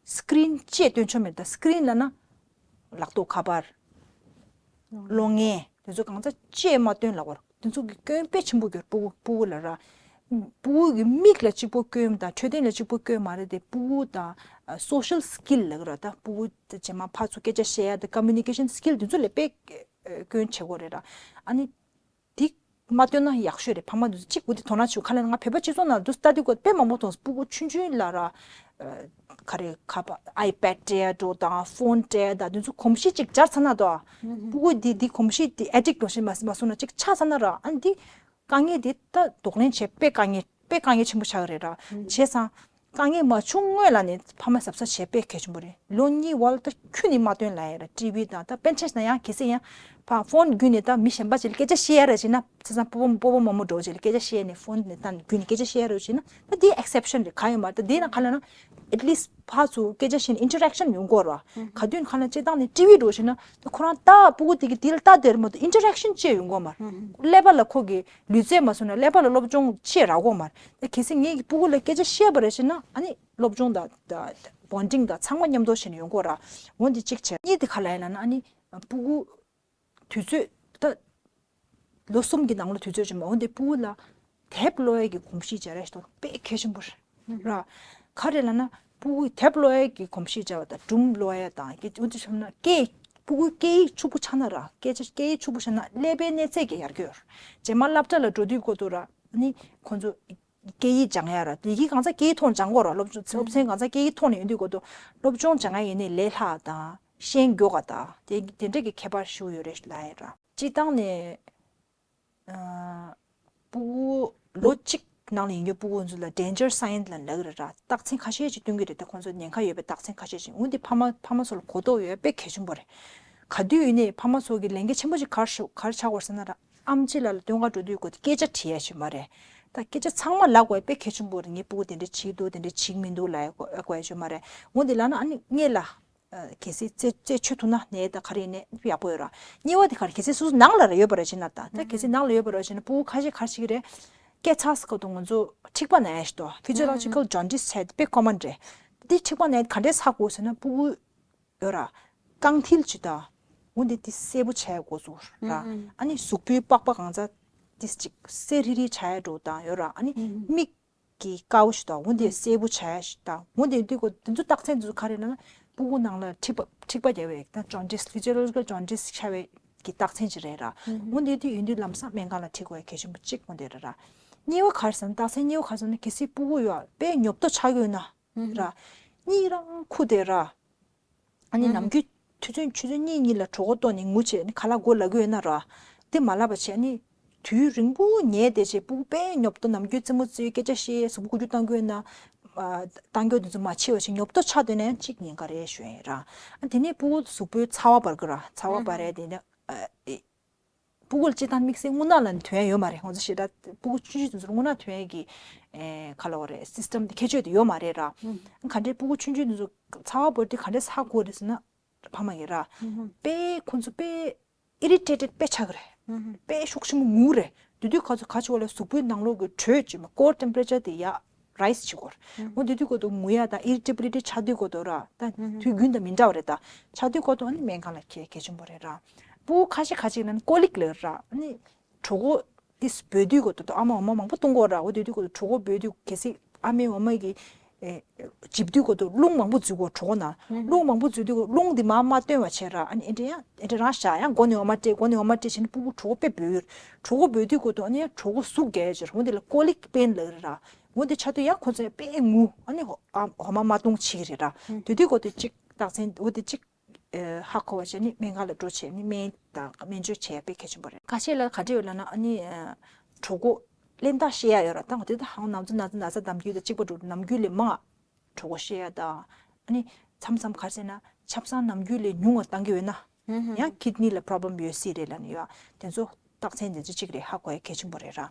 སི་ཀི་རིན་ཅིག་སྟོན་ཆོག་མེད། ད་སི་ཀི་རིན་ལབ་ན་ལག་ཐོག་ཁ་པར། གློག་བརྙན་དེ་ཚོ་གང་ཚ་ཅིག་མ་སྟོན་ལབ་པ་ར། དེ་ཚོ་གི་སྐྱོན་དཔེ་ཆེན་པོ་གྱུར། ཕྲུ་གུ་ཕྲུ་གུ་ལ་ར། ཕྲུ་གུ་གི་མིག་ལ་གཅིག་པོ་སྐྱོན་དང་འཕྲོད་བསྟེན་ལ་གཅིག་པོ་སྐྱོན་མ་རེད་དེ། ཕྲུ་གུ་དང་social skill ལབ་ཀྱི་ར། ད་ཕྲུ་གུ་དེ་རྗེས་མ་ཕར་ཚུར་སྐད་ཆ་བཤད་ཡ་དང་communication skill དེ་ཚོ་ལ་དཔེ་སྐྱོན་ཆེ་གོ་རེད་ར། ཨ་ནི་དེ་མ་སྟོན་ན་ཡག་ཤོས་རེད། ཕ་མ་དེ་ཚོ་གཅིག་འོ་དེ་དོ་སྣང་བྱེད། ག་ལབ་ན་ང་བོད་པ་སྤྱི་ཚོགས་ནང་དུ་ལྟ་དུས་ཀོ་དཔེ་མང་པོ་མཐོང་། ཕྲུ་གུ་ཆུང་ཆུང་ལ་ར། ག་རེ་ཁ་པར་ཨའི་པེཌ་སྤྲད་ཡ་འདྲ་བོ་དང་ཕོན་སྤྲད་ཡ་དང་དེ་ཚོ་གོམས་གཤིས་ཅིག་སྦྱར་ཚར་ན་དོ། ཕྲུ་གུ་འདི་འདི་གོམས་གཤིས་འདི་ཨེ་ཌིག་འགྲོ་བཞིན་མ་མ་སོང་ན་ཅིག་ཆགས་ཚར་ན་ར། ཨ་ནི་འདི་དཀའ་ངལ་འདི་ད་གདོང་ལེན་བྱེད་དཔེ་དཀའ་ངལ་དཔེ་དཀའ་ངལ་ཆེན་པོ་ཆགས་ཀྱི་རེད་ར། བྱས་ཙང་དཀའ་ངལ་མ་བྱུང་སྔོན་ལ་ནས་ཕ་མ་གཟབ་གཟབ་བྱེད་དཔེ་གལ་ཆེན་པོ་རེད། ལོ་གཉིས་བར་ལ་ད་ཁྱོན་ནས་མ་སྟོན་ལབ་ཡ་ར། ཊི་ཝི་དང་ད་དཔེར་ཆ་བཞག་ན་ཡང་གལ་སྲིད་ཡང་ཕ་ཕོན་བརྒྱུད་ནས་ད་མི་གཞན་པ་ཅིག་ལ་སྐད་ཆ་བཤད་ཡ་ར་བྱས་ན། བྱས་ཙང་སྤོ་བོ་སྤོ་བོ་རྨོ་མོ་འདྲ་བོ་ཅིག་ལ་སྐད་ཆ་བཤད་ནས་ཕོན་ནས་ད་བརྒྱུད་ནས་སྐད་ཆ་བཤད་ཡ་ར་བྱས་ན། ད་དེ་ཨེག་སེབ་ཤན་རེད། ག་ཡོད་མ་རེད། ད་དེ་ན་ག་ལབ་ན་at least ཕར་ཚུར་སྐད་ཆ་བཤད་ནས་ཨིན་ཊར་ཨེག་ཤན་ཡོང་གོ་ར། ག་དུས་ཁ་ལ་སྤྱིར་བཏང་ནས་ཊི་ཝི་འདྲ་བོ་ཞིག་ན་ད་ཁོ་རང་ལྟ། ཕྲུ་གུ་དེ་གི་དེ་ལ་ལྟ་བསྡད་རེད་མ་གཏོགས་ཨིན་ཊར་ཨེག་ཤན་ཅིག་ཡོང་གོ་མ་རེད། ཀླད་པ་ལ་ཁོ་གི་ལུས་རྩལ་མ་སོང་ན་ཀླད་པ་ལ་སློབ་སྦྱོང་ཅིག་རག་གོ་མ་རེད། ད་གལ་སྲིད་ངས་ཀྱི་ཕྲུ་གུ་ལ་སྐད་ཆ་བཤད་པ་རེད་ཟེར་ན་ཨ་ནི་སློབ་སྦྱོང་དང་ད་བོན་ཌིང་དང་ཚང་མ་མཉམ་དུ་བྱས་ནས་ཡོང་གོ་ར། འོ་འདི་གཅིག་བྱས། གཉིས་དེ་ག་ལབ་ཡ་ལབ་ན་ཨ་ནི་ཕྲུ་གུ་དུས་ཚོད་ད་ལོ་གསུམ་གྱི་ནང་ལ་དུས་ཚོད་ཅིག་མ། འོ་འདི་ཕྲུ་གུ་ལ་དེབ་ཀློག་ཡས་ཀྱི་གོམས་གཤིས་སྦྱར་ཡས་ཤིག་དཔེ་གལ་ཆེན་པོ་རེད་ར། ག་རེ་ལབ་ན་ཕྲུ་གུས་དེབ་ཀློག་ཡས་ཀྱི་གོམས་གཤིས་སྦྱར་བ་དང་སྒྲུང་ཀློག་ཡས་དང་སྐད་འོ་འདི་བྱུང་ན་སྐད་ཕྲུ་གུའི་སྐད་ཡིག་ཕྱུག་པོ་ཆགས་ན་ར། སྐད་ཆ་སྐད་ཡིག་ཕྱུག་པོ་ཆགས་ན་ཀླད་པའི་གནས་ཚད་ཀྱང་ཡར་རྒྱས་ཡོང་ར། རྗེས་མ་སློབ་གྲྭ་ལ་འགྲོ་དུས་སྐབས་དུ་ར་ནི་ཁོང་ཚོ་སྐད་ཡིག་སྦྱང་ཡ་ར། ཡི་གེ་གང་ཚ་སྐད་ཡིག་ཐོག་ནས་སྦྱང་དགོས་ར། སློབ་སློབ་ཚན་གང་ཚ་སྐད་ཡིག་ཐོག་ནས་ཡོང་དུས་སྐབས་དུ་སློབ་སྦྱོང་སྦྱང་ཡ་ཡིན་ནའི་ལས་སླ་དང་ཤེས་མགྱོགས་པ་དང་དེ་དེ་འདྲ་གི་ཁྱད་པར་ཞིག་ཡོད་རེད་ལབ་ཡ་ར། སྤྱིར་བཏང་ནས། ཨ། ཕྲུ་གུ་ལོ་གཅིག་ ནང་ལ་ཡིན་རྒྱུ་སྤུ་གུ་ཚོ་ལ་danger sign ལབ་ལབ་ཀྱི་རེད་ར། རྟགས་མཚན་ཁ་ཤས་ཅིག་སྟོན་གྱི་རེད། ད་ཁོང་ཚོ་ཉེན་ཁ་ཡོད་པའི་རྟགས་མཚན་ཁ་ཤས་ཅིག་འོན་ཏེ་ཕ་མ་ཕ་མ་ཚོ་ལ་གོ་རྟོགས་ཡོད་པ་དཔེ་གལ་ཆེན་པོ་རེད། ག་དུས་ཡིན་ནའི་ཕ་མ་ཚོ་གི་ལས་འགན་ཆེན་པོ་ཅིག་ག་རེ་ཤོ་ག་རེ་ཆགས་པ་རེད་ཟེར་ན་ར། ཨེམ་ཆི་ལགས་ལ་སྟོན་ག་འགྲོ་དུས་སྐོར་དེ་སྐད་ཆ་དྲི་ཡ་ཞིག་མ་རེད། ད་སྐད་ཆ་ཚང་མ་ལབ་དགོས་པ་དཔེ་གལ་ཆེན་པོ་རེད། ངའི་སྤུ་གུ་དེ་འདྲ་བྱེད་ཀྱི་འདུག་དེ་འདྲ་བྱེད་ཀྱི་མི་འདུག་ལབ་ཡ་དགོས་ཡ་ཞིག་མ་རེད། འོན་ཏེ་ལབ་ན་ཨ་ནི་སྔོན་ལ་ཨ་གལ་སྲིད་རྩད་རྩད་ཆོད་ཐུབ་ན་ནས་ད་ག་རེ་ཡིན་ནའི་ཡག་པོ་ཡོད་ར། གཉིས་པ་དེ་ག་རེ་གལ་སྲིད་སོ་སོ་ནང་ལ་ར་ཡོད་པ་ར་བྱས་ན། ད་ད་གལ་སྲིད་ནང་ལ་ཡོད་པ་ར་བྱས་ན་སྤུ་གུ་ཁ་ཤས་ག་རེ་བྱེད་ཀྱི་རེད། སྐད་ཆ་ཟེར་སྐབས་དུ་ང་ཚོ་མཁྲིས་པ་ན་ཡ་ཞིག་འདུག physiological jaundice བྱས་དེ་དཔེ་common རེད། འདི་མཁྲིས་པ་ན་ཡ་ག་འདྲས་ཧ་གོ་ཟེར་ན་སྤུ་གུ་ཡོད་ར། རྐང་མཐིལ་ཅིག་དང་། འོ་འདི་དེ་སེར་པོ་ཆགས་འགོ་ཚུགས་ར། ཨ་ནི་གཟུགས་པོའི་པགས་པ་གང་ཚ་དེ་ཅིག་སེར་རི་རི་ཆགས་འགྲོ་དང་ཡོད་ར། ཨ་ནི་མིག་གི་དཀར་པོ་ཞིག་དང་འོ་འདི་སེར་པོ་ཆགས་ཞིག་དང་འོ་འདི་འདི་གོ་དེ་ཚོ་རྟགས་མཚན་དེ་ཚོ་ག་རེ་ན་ན་སྤུ་གུ་ནང་ལ་མཁྲིས་པ་མཁྲིས་པ་རྒྱག་པའི་ད་jaundice physiological jaundice ཆགས་པའི་གི་རྟགས་མཚན་ཅིག་རེད་ར། འོ་འདི་དེ་ཡིན་དུས་ལམ་སང་སྨན་ཁང་ལ་ཁྲིད་དགོས་ཡ་གལ་ཆེན་པོ་གཅིག་འོ་འདི་རེད་ར། གཉིས་པ་ག་རེ་ཟེར་ན་རྟགས་མཚན་གཉིས་པ་ག་རེ་ཟེར་ན་གལ་སྲིད་སྤུ་གུ་ཡོད་དཔེ་ཉོབ་ཏོ་ཆགས་ཡོད་ན། ར། གཉིད་རང་ཁུག་དེ་ར། ཨ་ནི་ནམ་རྒྱུན་ཆུ་ཚོད་ཆུ་ཚོད་གཉིས་གཉིས་ལ་གྲོད་ཁོག་ལྟོགས་ནས་ངུ་བྱས་ནི་ཁ་ལག་དགོས་ལབ་ཀྱི་ཡོད་ན་ར། དེ་མ་ལབ་པ་བྱས་ནི། དུས་རིང་པོ་ཉལ་བསྡད་བྱས་སྤུ་གུ་དཔེ་ཉོབ་ཏོ་ནམ་རྒྱུན་རྩེད་མོ་རྩེ་སྐད་ཆ་བཤད་གཟུགས་པོ་ཁུ་ཁྱུ་བཏང་གི་ཡོད་ན། ཨ། བཏང་རྒྱུ་དེ་ཚོ་མ་བྱེད་པ་བྱས་ཉོབ་ཏོ་ཆགས་སྡོད་ན་ཡང་གཅིག་ཉེན་ཁ་རེད་ཞུ་ཡ་ཡིན་ར། ཨ་དེ་ནས་སྤུ་གུ་གཟུགས་པོའི་ཚ་བ་འབར་གི་ར་ཚ་བ་འབར་ཡ་དེ་ནི། ཨ། ཨེ། སྤུ་གུ་ལ་སྤྱིར་བཏང་དམིགས་བསལ་རྔུལ་ནག་ལ་ནི་ཐོན་ཡ་ཡོད་མ་རེད། ང་ཚོ་ཞེ་དྲག་སྤུ་གུ་ཆུང་ཆུང་དེ་ཚོར་རྔུལ་ནག་ཐོན་ཡ་གི་ཨེ་ག་ལབ་དགོས་རེད། སི་སི་ཊམ་དེ་ཁྱད་ཆོས་དེ་ཡོད་མ་རེད་ར། ག་འདྲའི་སྤུ་གུ་ཆུང་ཆུང་དེ་ཚོ་ཚ་བ་འབར་དུས་ག་འདྲས་ཧ་གོ་རེད་ཟེར་ན། ཕ་མ་ཡིན་ར། དཔེ་ཁོ་ཚོ་དཔེ་ཨི་རི་ཊེ་ཊེཌ་དཔེ་ཆགས་ཀྱི་རེད། དཔེ་ཤུགས་ཆེན་པོ་ངུ་རེད། དེ་དུས་ཁ་ཚོ་ག་ཆེ་བ་ལ་གཟུགས་པོའི་ནང་ལོགས་ཀྱི་དྲོད་ཅིག་མ་core temperature དེ་ཡར་རའི་སི་བྱེད་དགོས་རེད། འོ་དེ་དུས་ཁོ་ཚོ་ངུ་ཡ་དང་ཨི་རི་ཊེ་བི་ལི་ཊི་ཆགས་དུས་ཁོ་ཚོ་ར་ད་དུས་རྒྱུན་དང་མི་འདྲ་བ་རེད། ད་ཆགས་དུས་ཁོ་ཚོ་ཨ་ནི་སྨན་ཁང་ལ་ཁྱེར་གལ་ཆེན་པོ་རེད་ར། སྤུ་གུ་ཁ་ཤས་ཁ་ཤས་ན་ཀོ་ལིག་ལབ་ར། ཨ་ནི་གྲོད་ཁོག་དེ་འབོད་དུས་ཁོ་ཚོ་ཨ་མ་འོ་མ་མང་པོ་བཏུང་དགོས་ར། འོ་དེ་དུས་ཁོ་ཚོ་གྲོད་ཁོག་འབོད་དུས་གལ་སྲིད་ཨ་མའི་འོ་མ་གི་ཨེ། འཇིབ་དུས་སྐོར་དུ་རླུང་མང་པོ་འཛུལ་གོ་གྲོད་ཁོག་ནང་། རླུང་མང་པོ་འཛུལ་དུས་སྐོར་རླུང་འདི་མར་མ་བཏོན་པ་བྱས་ར། ཨ་ནི་ཨེ་འདྲ་ཡང་ཨེ་འདྲ་རང་བཞག་ཡང་མགོ་ནས་འོ་མ་སྤྲད་མགོ་ནས་འོ་མ་སྤྲད་བྱས་ནས་སྤུ་གུ་གྲོད་ཁོག་དཔེ་འབོད་ཡོད། གྲོད་ཁོག་འབོད་དུས་སྐོར་དུ་ཨ་ནི་ཡང་གྲོད་ཁོག་ཟུག་རྒྱག་ཡ་ཅིག་རེད། འོ་འདི་ལ་ཀོ་ལིག་པེན་ལབ་རེད་ར། འོ་འདི་ཆགས་དུས་ཡང་ཁོ་ཚོ་ཡང་དཔེ་ངུ་ཨ་ནི་ཨ་འོ་མ་མ་བཏུང་བྱེད་ཀྱི་རེད་ར། དེ་དུས་སྐོར་དུ་གཅིག་རྟགས་མཚན་འོ་དེ་གཅིག་ཧ་གོ་བ་བྱས་ནས་སྨན་ཁང་ལ་འགྲོ་བྱས་ནས་སྨན་དང་སྨན་བཅོས་བྱས་དཔེ་གལ་ཆེན་པོ་རེད། ཁ་ཤས་ལ་ག་འདྲ་ཡོད་ལབ་ན་ཨ་ནི་གྲོད་ཁོག་གླེན་རྟགས་ཤེས་ཡ་ཡོད་ར། ད་འོ་དེ་ད་ཧང་ནམ་ཚོ་ན་ཚ་ན་ཚ་ནམ་རྒྱུན་དང་གཅིག་པ་འགྲོ་ནམ་རྒྱུན་ལས་མང་གྲོད་ཁོག་ཤེས་ཡ་དང་ཨ་ནི་མཚམས་མཚམས་ག་རེ་ཟེར་ན་ཆབ་གསང་ནམ་རྒྱུན་ལས་ཉུང་བ་བཏང་གི་ཡོད་ན་ཡང་ཁིཌ་ནི་ལ་པྲོབ་ལེམ་ཡོད་སྲིད་རེད་ལབ་ནས་ཡོད། དེ་ཚོ་རྟགས་མཚན་དེ་ཚོ་གཅིག་རེད། ཧ་གོ་ཡ་གལ་ཆེན་པོ་རེད་ར།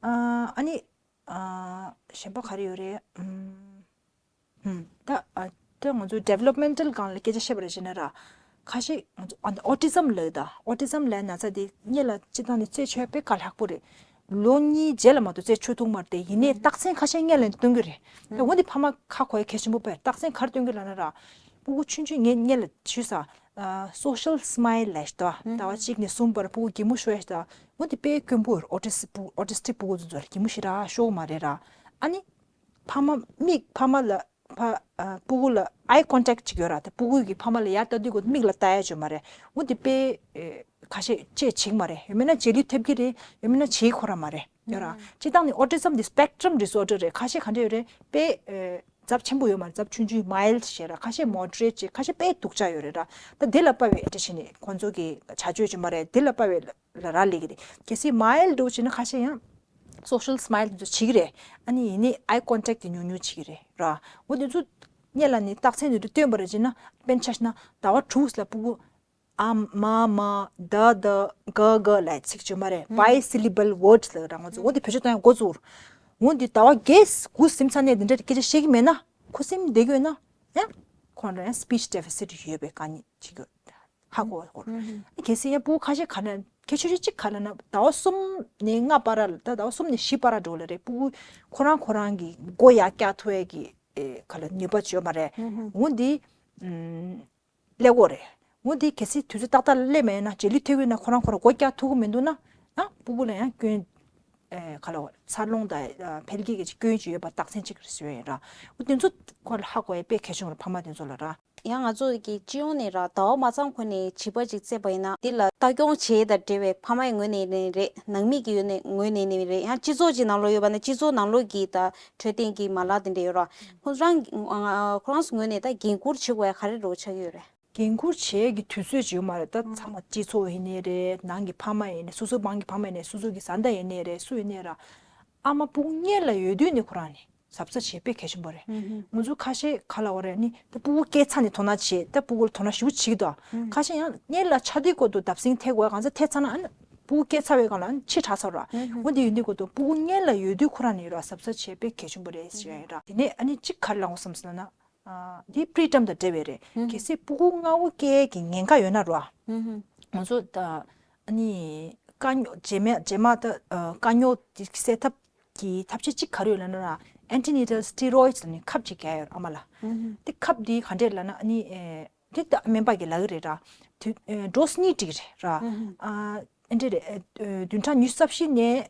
ཨ་ནི་ཨ་གཞན་པ་ག་རེ་ཡོད་རེད། ཨུམ། ཧུམ། ད་ཨ་ད་ང་ཚོ་ཌི་ཝེ་ལོབ་མེན་ཊལ་སྒང་ལ་སྐད་ཆ་བཤད་པ་རེད་བྱས་ན་ར། ཁ་ཤས་ང་ཚོ་ཨ་ཨོ་ཊི་ཛམ་ལབ་ད་ཨོ་ཊི་ཛམ་ལབ་ན་ཚ་དེ་སྔོན་ལ་སྤྱིར་བཏང་ནས་རྩད་ཆོད་དཔེ་དཀའ་ལྷག་པོ་རེད། ལོ་གཉིས་རྗེས་ལ་མ་གཏོགས་རྩད་ཆོད་ཐུབ་མ་རེད། དེ་ཡིན་ནའི་རྟགས་མཚན་ཁ་ཤས་སྔོན་ལ་སྟོན་གྱི་རེད། ད་འོ་འདི་ཕ་མ་ཧ་གོ་ཡ་གལ་ཆེན་པོ་དཔེ་རྟགས་མཚན་ག་རེ་སྟོན་གྱི་ལབ་ན་ར། སྤུ་གུ་ཆུང་ཆུང་ངས་སྔོན་ལ་ཞུས་ས། ཨ་སོ་ཤལ་སི་མའིལ་ལབ་ཞིག་འདུག་ཟླ་བ་གཅིག་ནས་གསུམ་བར་སྤུ་གུ་གད་མོ་ཤོར་ཡ་ཞིག་འདུག་འོ་འདི་དཔེ་དཀོན་པོ་རེད། ཨོ་ཊི་སི་སྤུ་ཨོ་ཊི་སི་ཊིག་སྤུ་གུ་ཚོ་ཚོར་གད་མོ་ཞེ་དྲག་ཤོར་གི་མ་རེད་ར། ཨ་ནི། ཕ་མ་མིག་ཕ་མ་ལ་ཕ་ཨ་སྤུ་གུ་ལ་ཨའི་ཀོན་ཊེག་ཅིག་ཡོད་ར། དེ་སྤུ་གུ་གིས་ཕ་མ་ལ་ཡར་ལྟ་དུས་ཁོ་མིག་ལ་ལྟ་ཡ་ཅིག་ཡོད་མ་རེད། འོ་དེ་དཔེ་ཨེ་ཁ་ཤས་ཅིག་བྱེད་ཀྱི་མ་རེད། ཡང་མིན་ན་བྱེད་ལུས་ཐེབས་ཀྱི་རེད། ཡང་མིན་ན་བྱེད་ཁོ་རང་མ་རེད་ཡོད་ར། སྤྱིར་བཏང་ནི་ཨོ་ཊི་ཛམ་དེ་སི་པེག་ཊི་རམ་ཌི་སི་ཨོར་ཌར་རེད། ཁ་ཤས་ག་འདྲ་ཡོད་རེད། དཔེ་ཨེ་ཚབས་ཆེན་པོ་ཡོད་མ་རེད། ཚབས་ཆུང་ཆུང་མའིལ་ཌི་ཞེས་ར། ཁ་ཤས་མོ་ཌི་རེཊ་ཅིག་ཁ་ཤས་དཔེ་སྡུག་ཅག་ཡོད་རེད་ར། ད་དེ་ལ་དཔག་པའི་ཨེ་འདྲ་བྱས་ནས་ཁོང་ཚོ་གི་བྱ་སྤྱོད་ཅིག་མ་རེད། དེ་ལ་དཔག་པའི་ལ་རག་ལས་ཀྱི་རེད། གལ་སྲིད་མའིལ་ཌི་འདྲ་བོ་བྱས་ན་ཁ་ཤས་ཡང་སོ་ཤལ་སི་མའིལ་དེ་ཚོ་བྱེད་ཀྱི་རེད། ཨ་ནི་ཡིན་ནའི་ཨའི་ཀོན་ཊེག་དེ་ཉུང་ཉུང་བྱེད་ཀྱི་རེད་ར། འོ་དེ་ཚོ་སྔོན་ལ་ནི་རྟགས་མཚན་དེ་འདྲ་སྟོན་པ་རེད་བྱས་ན། དཔེར་ན་ཆ་བཞག་ན་ཟླ་བ་དྲུག་ལ་སྤུ་གུ་ཨ་མ་མ་ད་ད་ག་ག་ལབ་ཚིག་ཅིག་ཡོད་མ་རེད། ཨུམ། Bisyllable words ལབ་ར། ང་ཚོ་འོ་དེ་བེད་སྤྱོད་གཏོང་ཡ་འགོ་བཙུགས། འོ་དེ་ཟླ་བ་བརྒྱད་དགུ་ཟིན་ཚར་ནས་དེ་འདྲ་སྐད་ཆ་བཤད་ཀྱི་མེད་ན། ཁོ་སེམས་བདེ་གི་ཡོད་ན། ཡང་ཁོང་ལ་ཡང་སི་པིཆ་ཌེ་ཕི་སིཊ་ཡོད་པའི་དཀའ་ངལ་ཅིག་ཡོད། ཧ་གོ་བ་སྐོར། ཨུ་ཧུ། གལ་སྲིད་ཡང་སྤུ་གུ་ཁ་ཤས་ག་ལབ་ན་ཁྱད་ཆོས་གཅིག་ག་ལབ་ན་ཟླ་བ་གསུམ་ནས་ལྔ་བར་ལ། ད་ཟླ་བ་གསུམ་ནས་བཞི་བར་འགྲོ་ལ་རེད། སྤུ་གུ་ཁོ་རང་ཁོ་རང་གི་མགོ་ཡར་བཀྱག་ཐུབ་ཡས་ཀྱི་ཨེ་ག་ལ་ནུས་པ་ཅིག་ཡོད་མ་རེད། ཨུ་ཧུ། འོ་འདི་ཨུམ་ཀླད་ཀོར་རེད། འོ་འདི་གལ་སྲིད་དུས་ཚོད་ཏག་ཏག་སླེབས་མེད་ན། བྱེད་ལུས་ཐེབས་ཡོད་ན། ཁོ་རང་ཁོ་རང་མགོ་བཀྱག་ཐུབ་ཀྱི་མི་འདུག་ན། ཡང་སྤུ་གུ་ལ་ཡང་སྐྱོན་ཨེ་ག་ལ་འཚར་ལོངས་དང་ཨ་འཕེལ་རྒྱས་ཀྱི་སྐྱོན་ཅིག་ཡོད་པ་རྟགས་མཚན་ཅིག་རེད་ཟེར་བ་ཡིན་ར། འོ་དེ་ཚོ་ཁོ་ལ་ཧ་གོ་ཡ་དཔེ་གལ་ཆེན་པོ་རེད། ཕ་མ་དེ་ཚོ་ལ་ར། ཡང་ང་ཚོ་གི་སྤྱི་ཡོངས་ནས་ར་ཟླ་བ་མ་ཚང་ཁོ་ནས་བྱིས་པ་ཅིག་བཙས་པ་ཡིན་ན་འདི་ལ་ལྟ་སྐྱོང་བྱེད་དང་འབྲེལ་བའི་ཕ་མའི་ངོས་ནས་ནས་རེད། ནང་མི་གི་ཡོད་ནས་ངོས་ནས་ནས་རེད། ཡང་སྤྱི་ཚོགས་ཀྱི་ནང་ལོགས་ཡོད་པ་ན་སྤྱི་ཚོགས་ནང་ལོགས་ཀྱི་ད་འཕྲོད་བསྟེན་གྱི་མ་ལག་དེ་འདྲ་ཡོད་ར། ཁོང་རང་ཁོ་རང་ཚོ་ངོས་ནས་ད་འགན་འཁུར་བྱེད་དགོས་ཡ་ག་རེ་རོགས་ཆགས་ཀྱི་ཡོད་རེད། འགན་འཁུར་བྱེད་ཀྱི་དུས་ཚོད་ཅིག་ཡོད་མ་རེད། ད་ཚང་མ་སྤྱི་ཚོགས་ཡིན་ནའི་རེད། ནང་གི་ཕ་མ་ཡིན་ནའི་སོ་སོའི་མང་གི་ཕ་མ་ཡིན་ནའི་སོ་སོ་གི་བཟའ་ཟླ་ཡིན་ནའི་རེད། སུ་ཡིན་ནའི་ར། ཨ་མ་སྤུ་གུ་མངལ་ལ་ཡོད་དུས་ནས་ཁོ་རང་ནས་གཟབ་གཟབ་བྱེད་དཔེ་གལ་ཆེན་པོ་རེད། ང་ཚོ་ཁ་ཤས་ག་ལ་བ་རེད་ནི་ད་སྤུ་གུ་སྐྱེས་ཚར་ནས་དོ་སྣང་བྱེད་ད་སྤུ་གུ་ལ་དོ་སྣང་ཞེ་པོ་བྱེད་ཀྱི་འདུག་ཁ་ཤས་ཡང་མངལ་ལ་ཆགས་དུས་སྐོར་དུ་བརྡབ་གསིག་ཐེབས་དགོས་གང་ཚ་ཐེབས་ཚར་ན་ཨ་ནི་སྤུ་གུ་སྐྱེས་ཚར་བའི་སྒང་ལ་ཨ་ནི་ཕྱི་དྲགས་ཚར་ར། འོ་འདི་ཡོད་དུས་སྐོར་དུ་སྤུ་གུ་མངལ་ལ་ཡོད་དུས་ཁོ་རང་ནས་ར་གཟབ་གཟབ་བྱེད་དཔེ་གལ་ཆེན་པོ་རེད་ཟེར་ཡ་ཡིན་ར། དེ་ནས་ཨ་ནི་གཅིག་ག་རེ་ལབ་དགོས་བསམ་སོང་ན། ཨ་འདི་པི་རི་ཊམ་དང་འབྲེལ་བའི་རེད། གལ་སྲིད་སྤུ་གུ་མངལ་སྐྱེས་ཀྱི་ཉེན་ཁ་ཡོད་ན་ར། ང་ཚོ་ད་ཨ་ནི་དཀའ་རྙོག་རྗེས་མ་རྗེས་མ་ད་དཀའ་རྙོག་དེ་སེལ་ཐབས་ཀྱི་ཐབས་ཤེས་གཅིག་ག་རེ་ཡོད་ལབ་ན་ར། antenatal steroids ལབ་ནས་ཁབ་ཅིག་རྒྱག་ཡོད་ཨ་མ་ལ། དེ་ཁབ་དེ་ག་འདྲས་ལབ་ན་ཨ་ནི་དེ་ད་སྨན་པ་གིས་ལབ་ཀྱི་རེད་ར། དུས་ཌོ་སི་གཉིས་སྤྲད་ཀྱི་རེད་ར། ཨ་འདྲས་རེད། བདུན་ཕྲག་ཉི་ཤུ་རྩ་བཞི་ནས་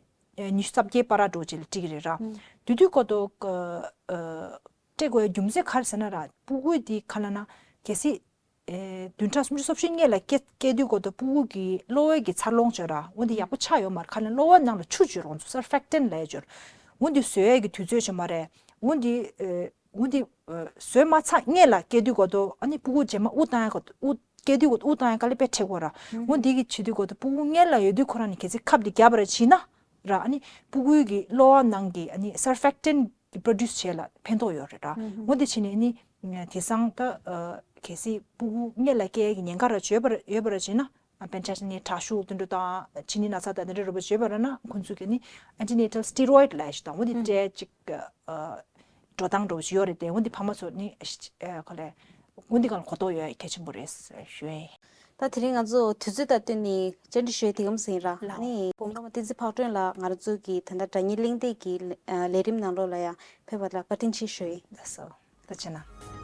ཉི་ཤུ་རྩ་བརྒྱད་བར་ར་འགྲོ་ཅིག་ལ་སྤྲད་ཀྱི་རེད་ར། དེ་དུས་སྐོར་དུ་སྤྲད་དགོས་རྒྱུ་མཚན་ག་རེ་ཟེར་ན་ར་སྤུ་གུ་དེ་ག་ལབ་ན་གལ་སྲིད། ཨེ། བདུན་ཕྲག་སུམ་ཅུ་སོ་བཞི་སྔོན་ལ་སྐྱེ་སྐྱེ་དུས་སྐོར་དུ་སྤུ་གུ་གི་གློ་བའི་གི་འཚར་ལོངས་བྱོས་ར། འོ་འདི་ཡག་པོ་ཆགས་ཡོད་མ་རེད། ཁ་ལ་གློ་བ་ནང་ལ་ཆུ་བྱོས་རོགས་ཚོ་སར་ཕེག་ཊན་ལབ་ཡ་བྱོས། འོ་འདི་བཟོ་ཡ་གི་དུས་ཚོད་བྱོས་མ་རེད། འོ་འདི་ཨེ། འོ་འདི་ཨེ། བཟོས་མ་ཚར་སྔོན་ལ་སྐྱེ་དུས་སྐོར་དུ་ཨ་ནི་སྤུ་གུ་རྗེས་མ་དབུགས་བཏང་ཡ་སྐོར་དུ་དབུགས་སྐྱེ་དུས་སྐོར་དུ་དབུགས་བཏང་ཡ་དཀའ་ལས་དཔེ་འཕྲད་ཀྱི་ཡོད་ར། འོ་འདི་གི་བྱེད་དུས་སྐོར་དུ་སྤུ་གུ་སྔོན་ལ་ཡོད་དུས་ཁོ་རང་ནི་གལ་སྲིད་ཁབ་འདི་བརྒྱབ་པ་ར་བྱིན་ན། ར་ཨ་ནི་སྤུ་གུའི་གི་གློ་བ་ནང་གི་ཨ་ནི་སར་ཕེག་ཊན་གི་པྲོ་ཌུས་བྱེད་ལ་ཕན་ཐོགས་ཡོད་རེད་ར། འོ་དེ་བྱས་ནས་ཨ་ནི་དེང་སང་ད་གལ་སྲིད་སྤུ་གུ་སྔོན་ལ་སྐྱེ་ཡ་གི་ཉེན་ཁ་ར་ཡོད་པ་ཡོད་པ་ར་བྱས་ན་དཔེར་ན་ཆ་བཞག་ན་དྲག་ཤུགས་དེ་འདྲ་དང་གཅིན་སྙི་ན་ཚ་དང་དེ་འདྲ་རུ་བ་ཡོད་པ་ར་ན་ཁོང་ཚོ་གི་ནི་antenatal steroid ལབ་ཞིག་དང་འོ་དེ་སྤྲད་ཅིག་འགྲོ་སྟངས་འདྲ་བོ་ཞིག་ཡོད་རེད་དེ། འོ་འདི་ཕ་མ་ཚོ་ནི་ཨ་ཁོ་ལས་འོ་འདི་གང་ལ་གོ་རྟོགས་ཡོད་གལ་ཆེན་པོ་རེད་ཞུ་ཡིན། ད་དེ་རིང་ང་ཚོ་དུས་ཚོད་དང་བསྟུན་ནས་བཅར་འདྲི་ཞུ་ཡས་དེ་གམ་ཟིན་ར། ལགས། ནི་བུམ་དགའ་མ་བསྟན་འཛིན་ཕག་སྒྲོན་ལགས་ང་རང་ཚོ་གི་ད་ལྟ་སྒྲ་སྙན་གླེང་སྟེགས་ཀྱི་ལས་རིམ་ནང་ལོགས་ལ་ཡང་ཕེབས་པ་ལ་བཀའ་དྲིན་ཆེ་ཞུ་ཡིན། ལགས་སོ། ཐུགས་རྗེ་གནང་།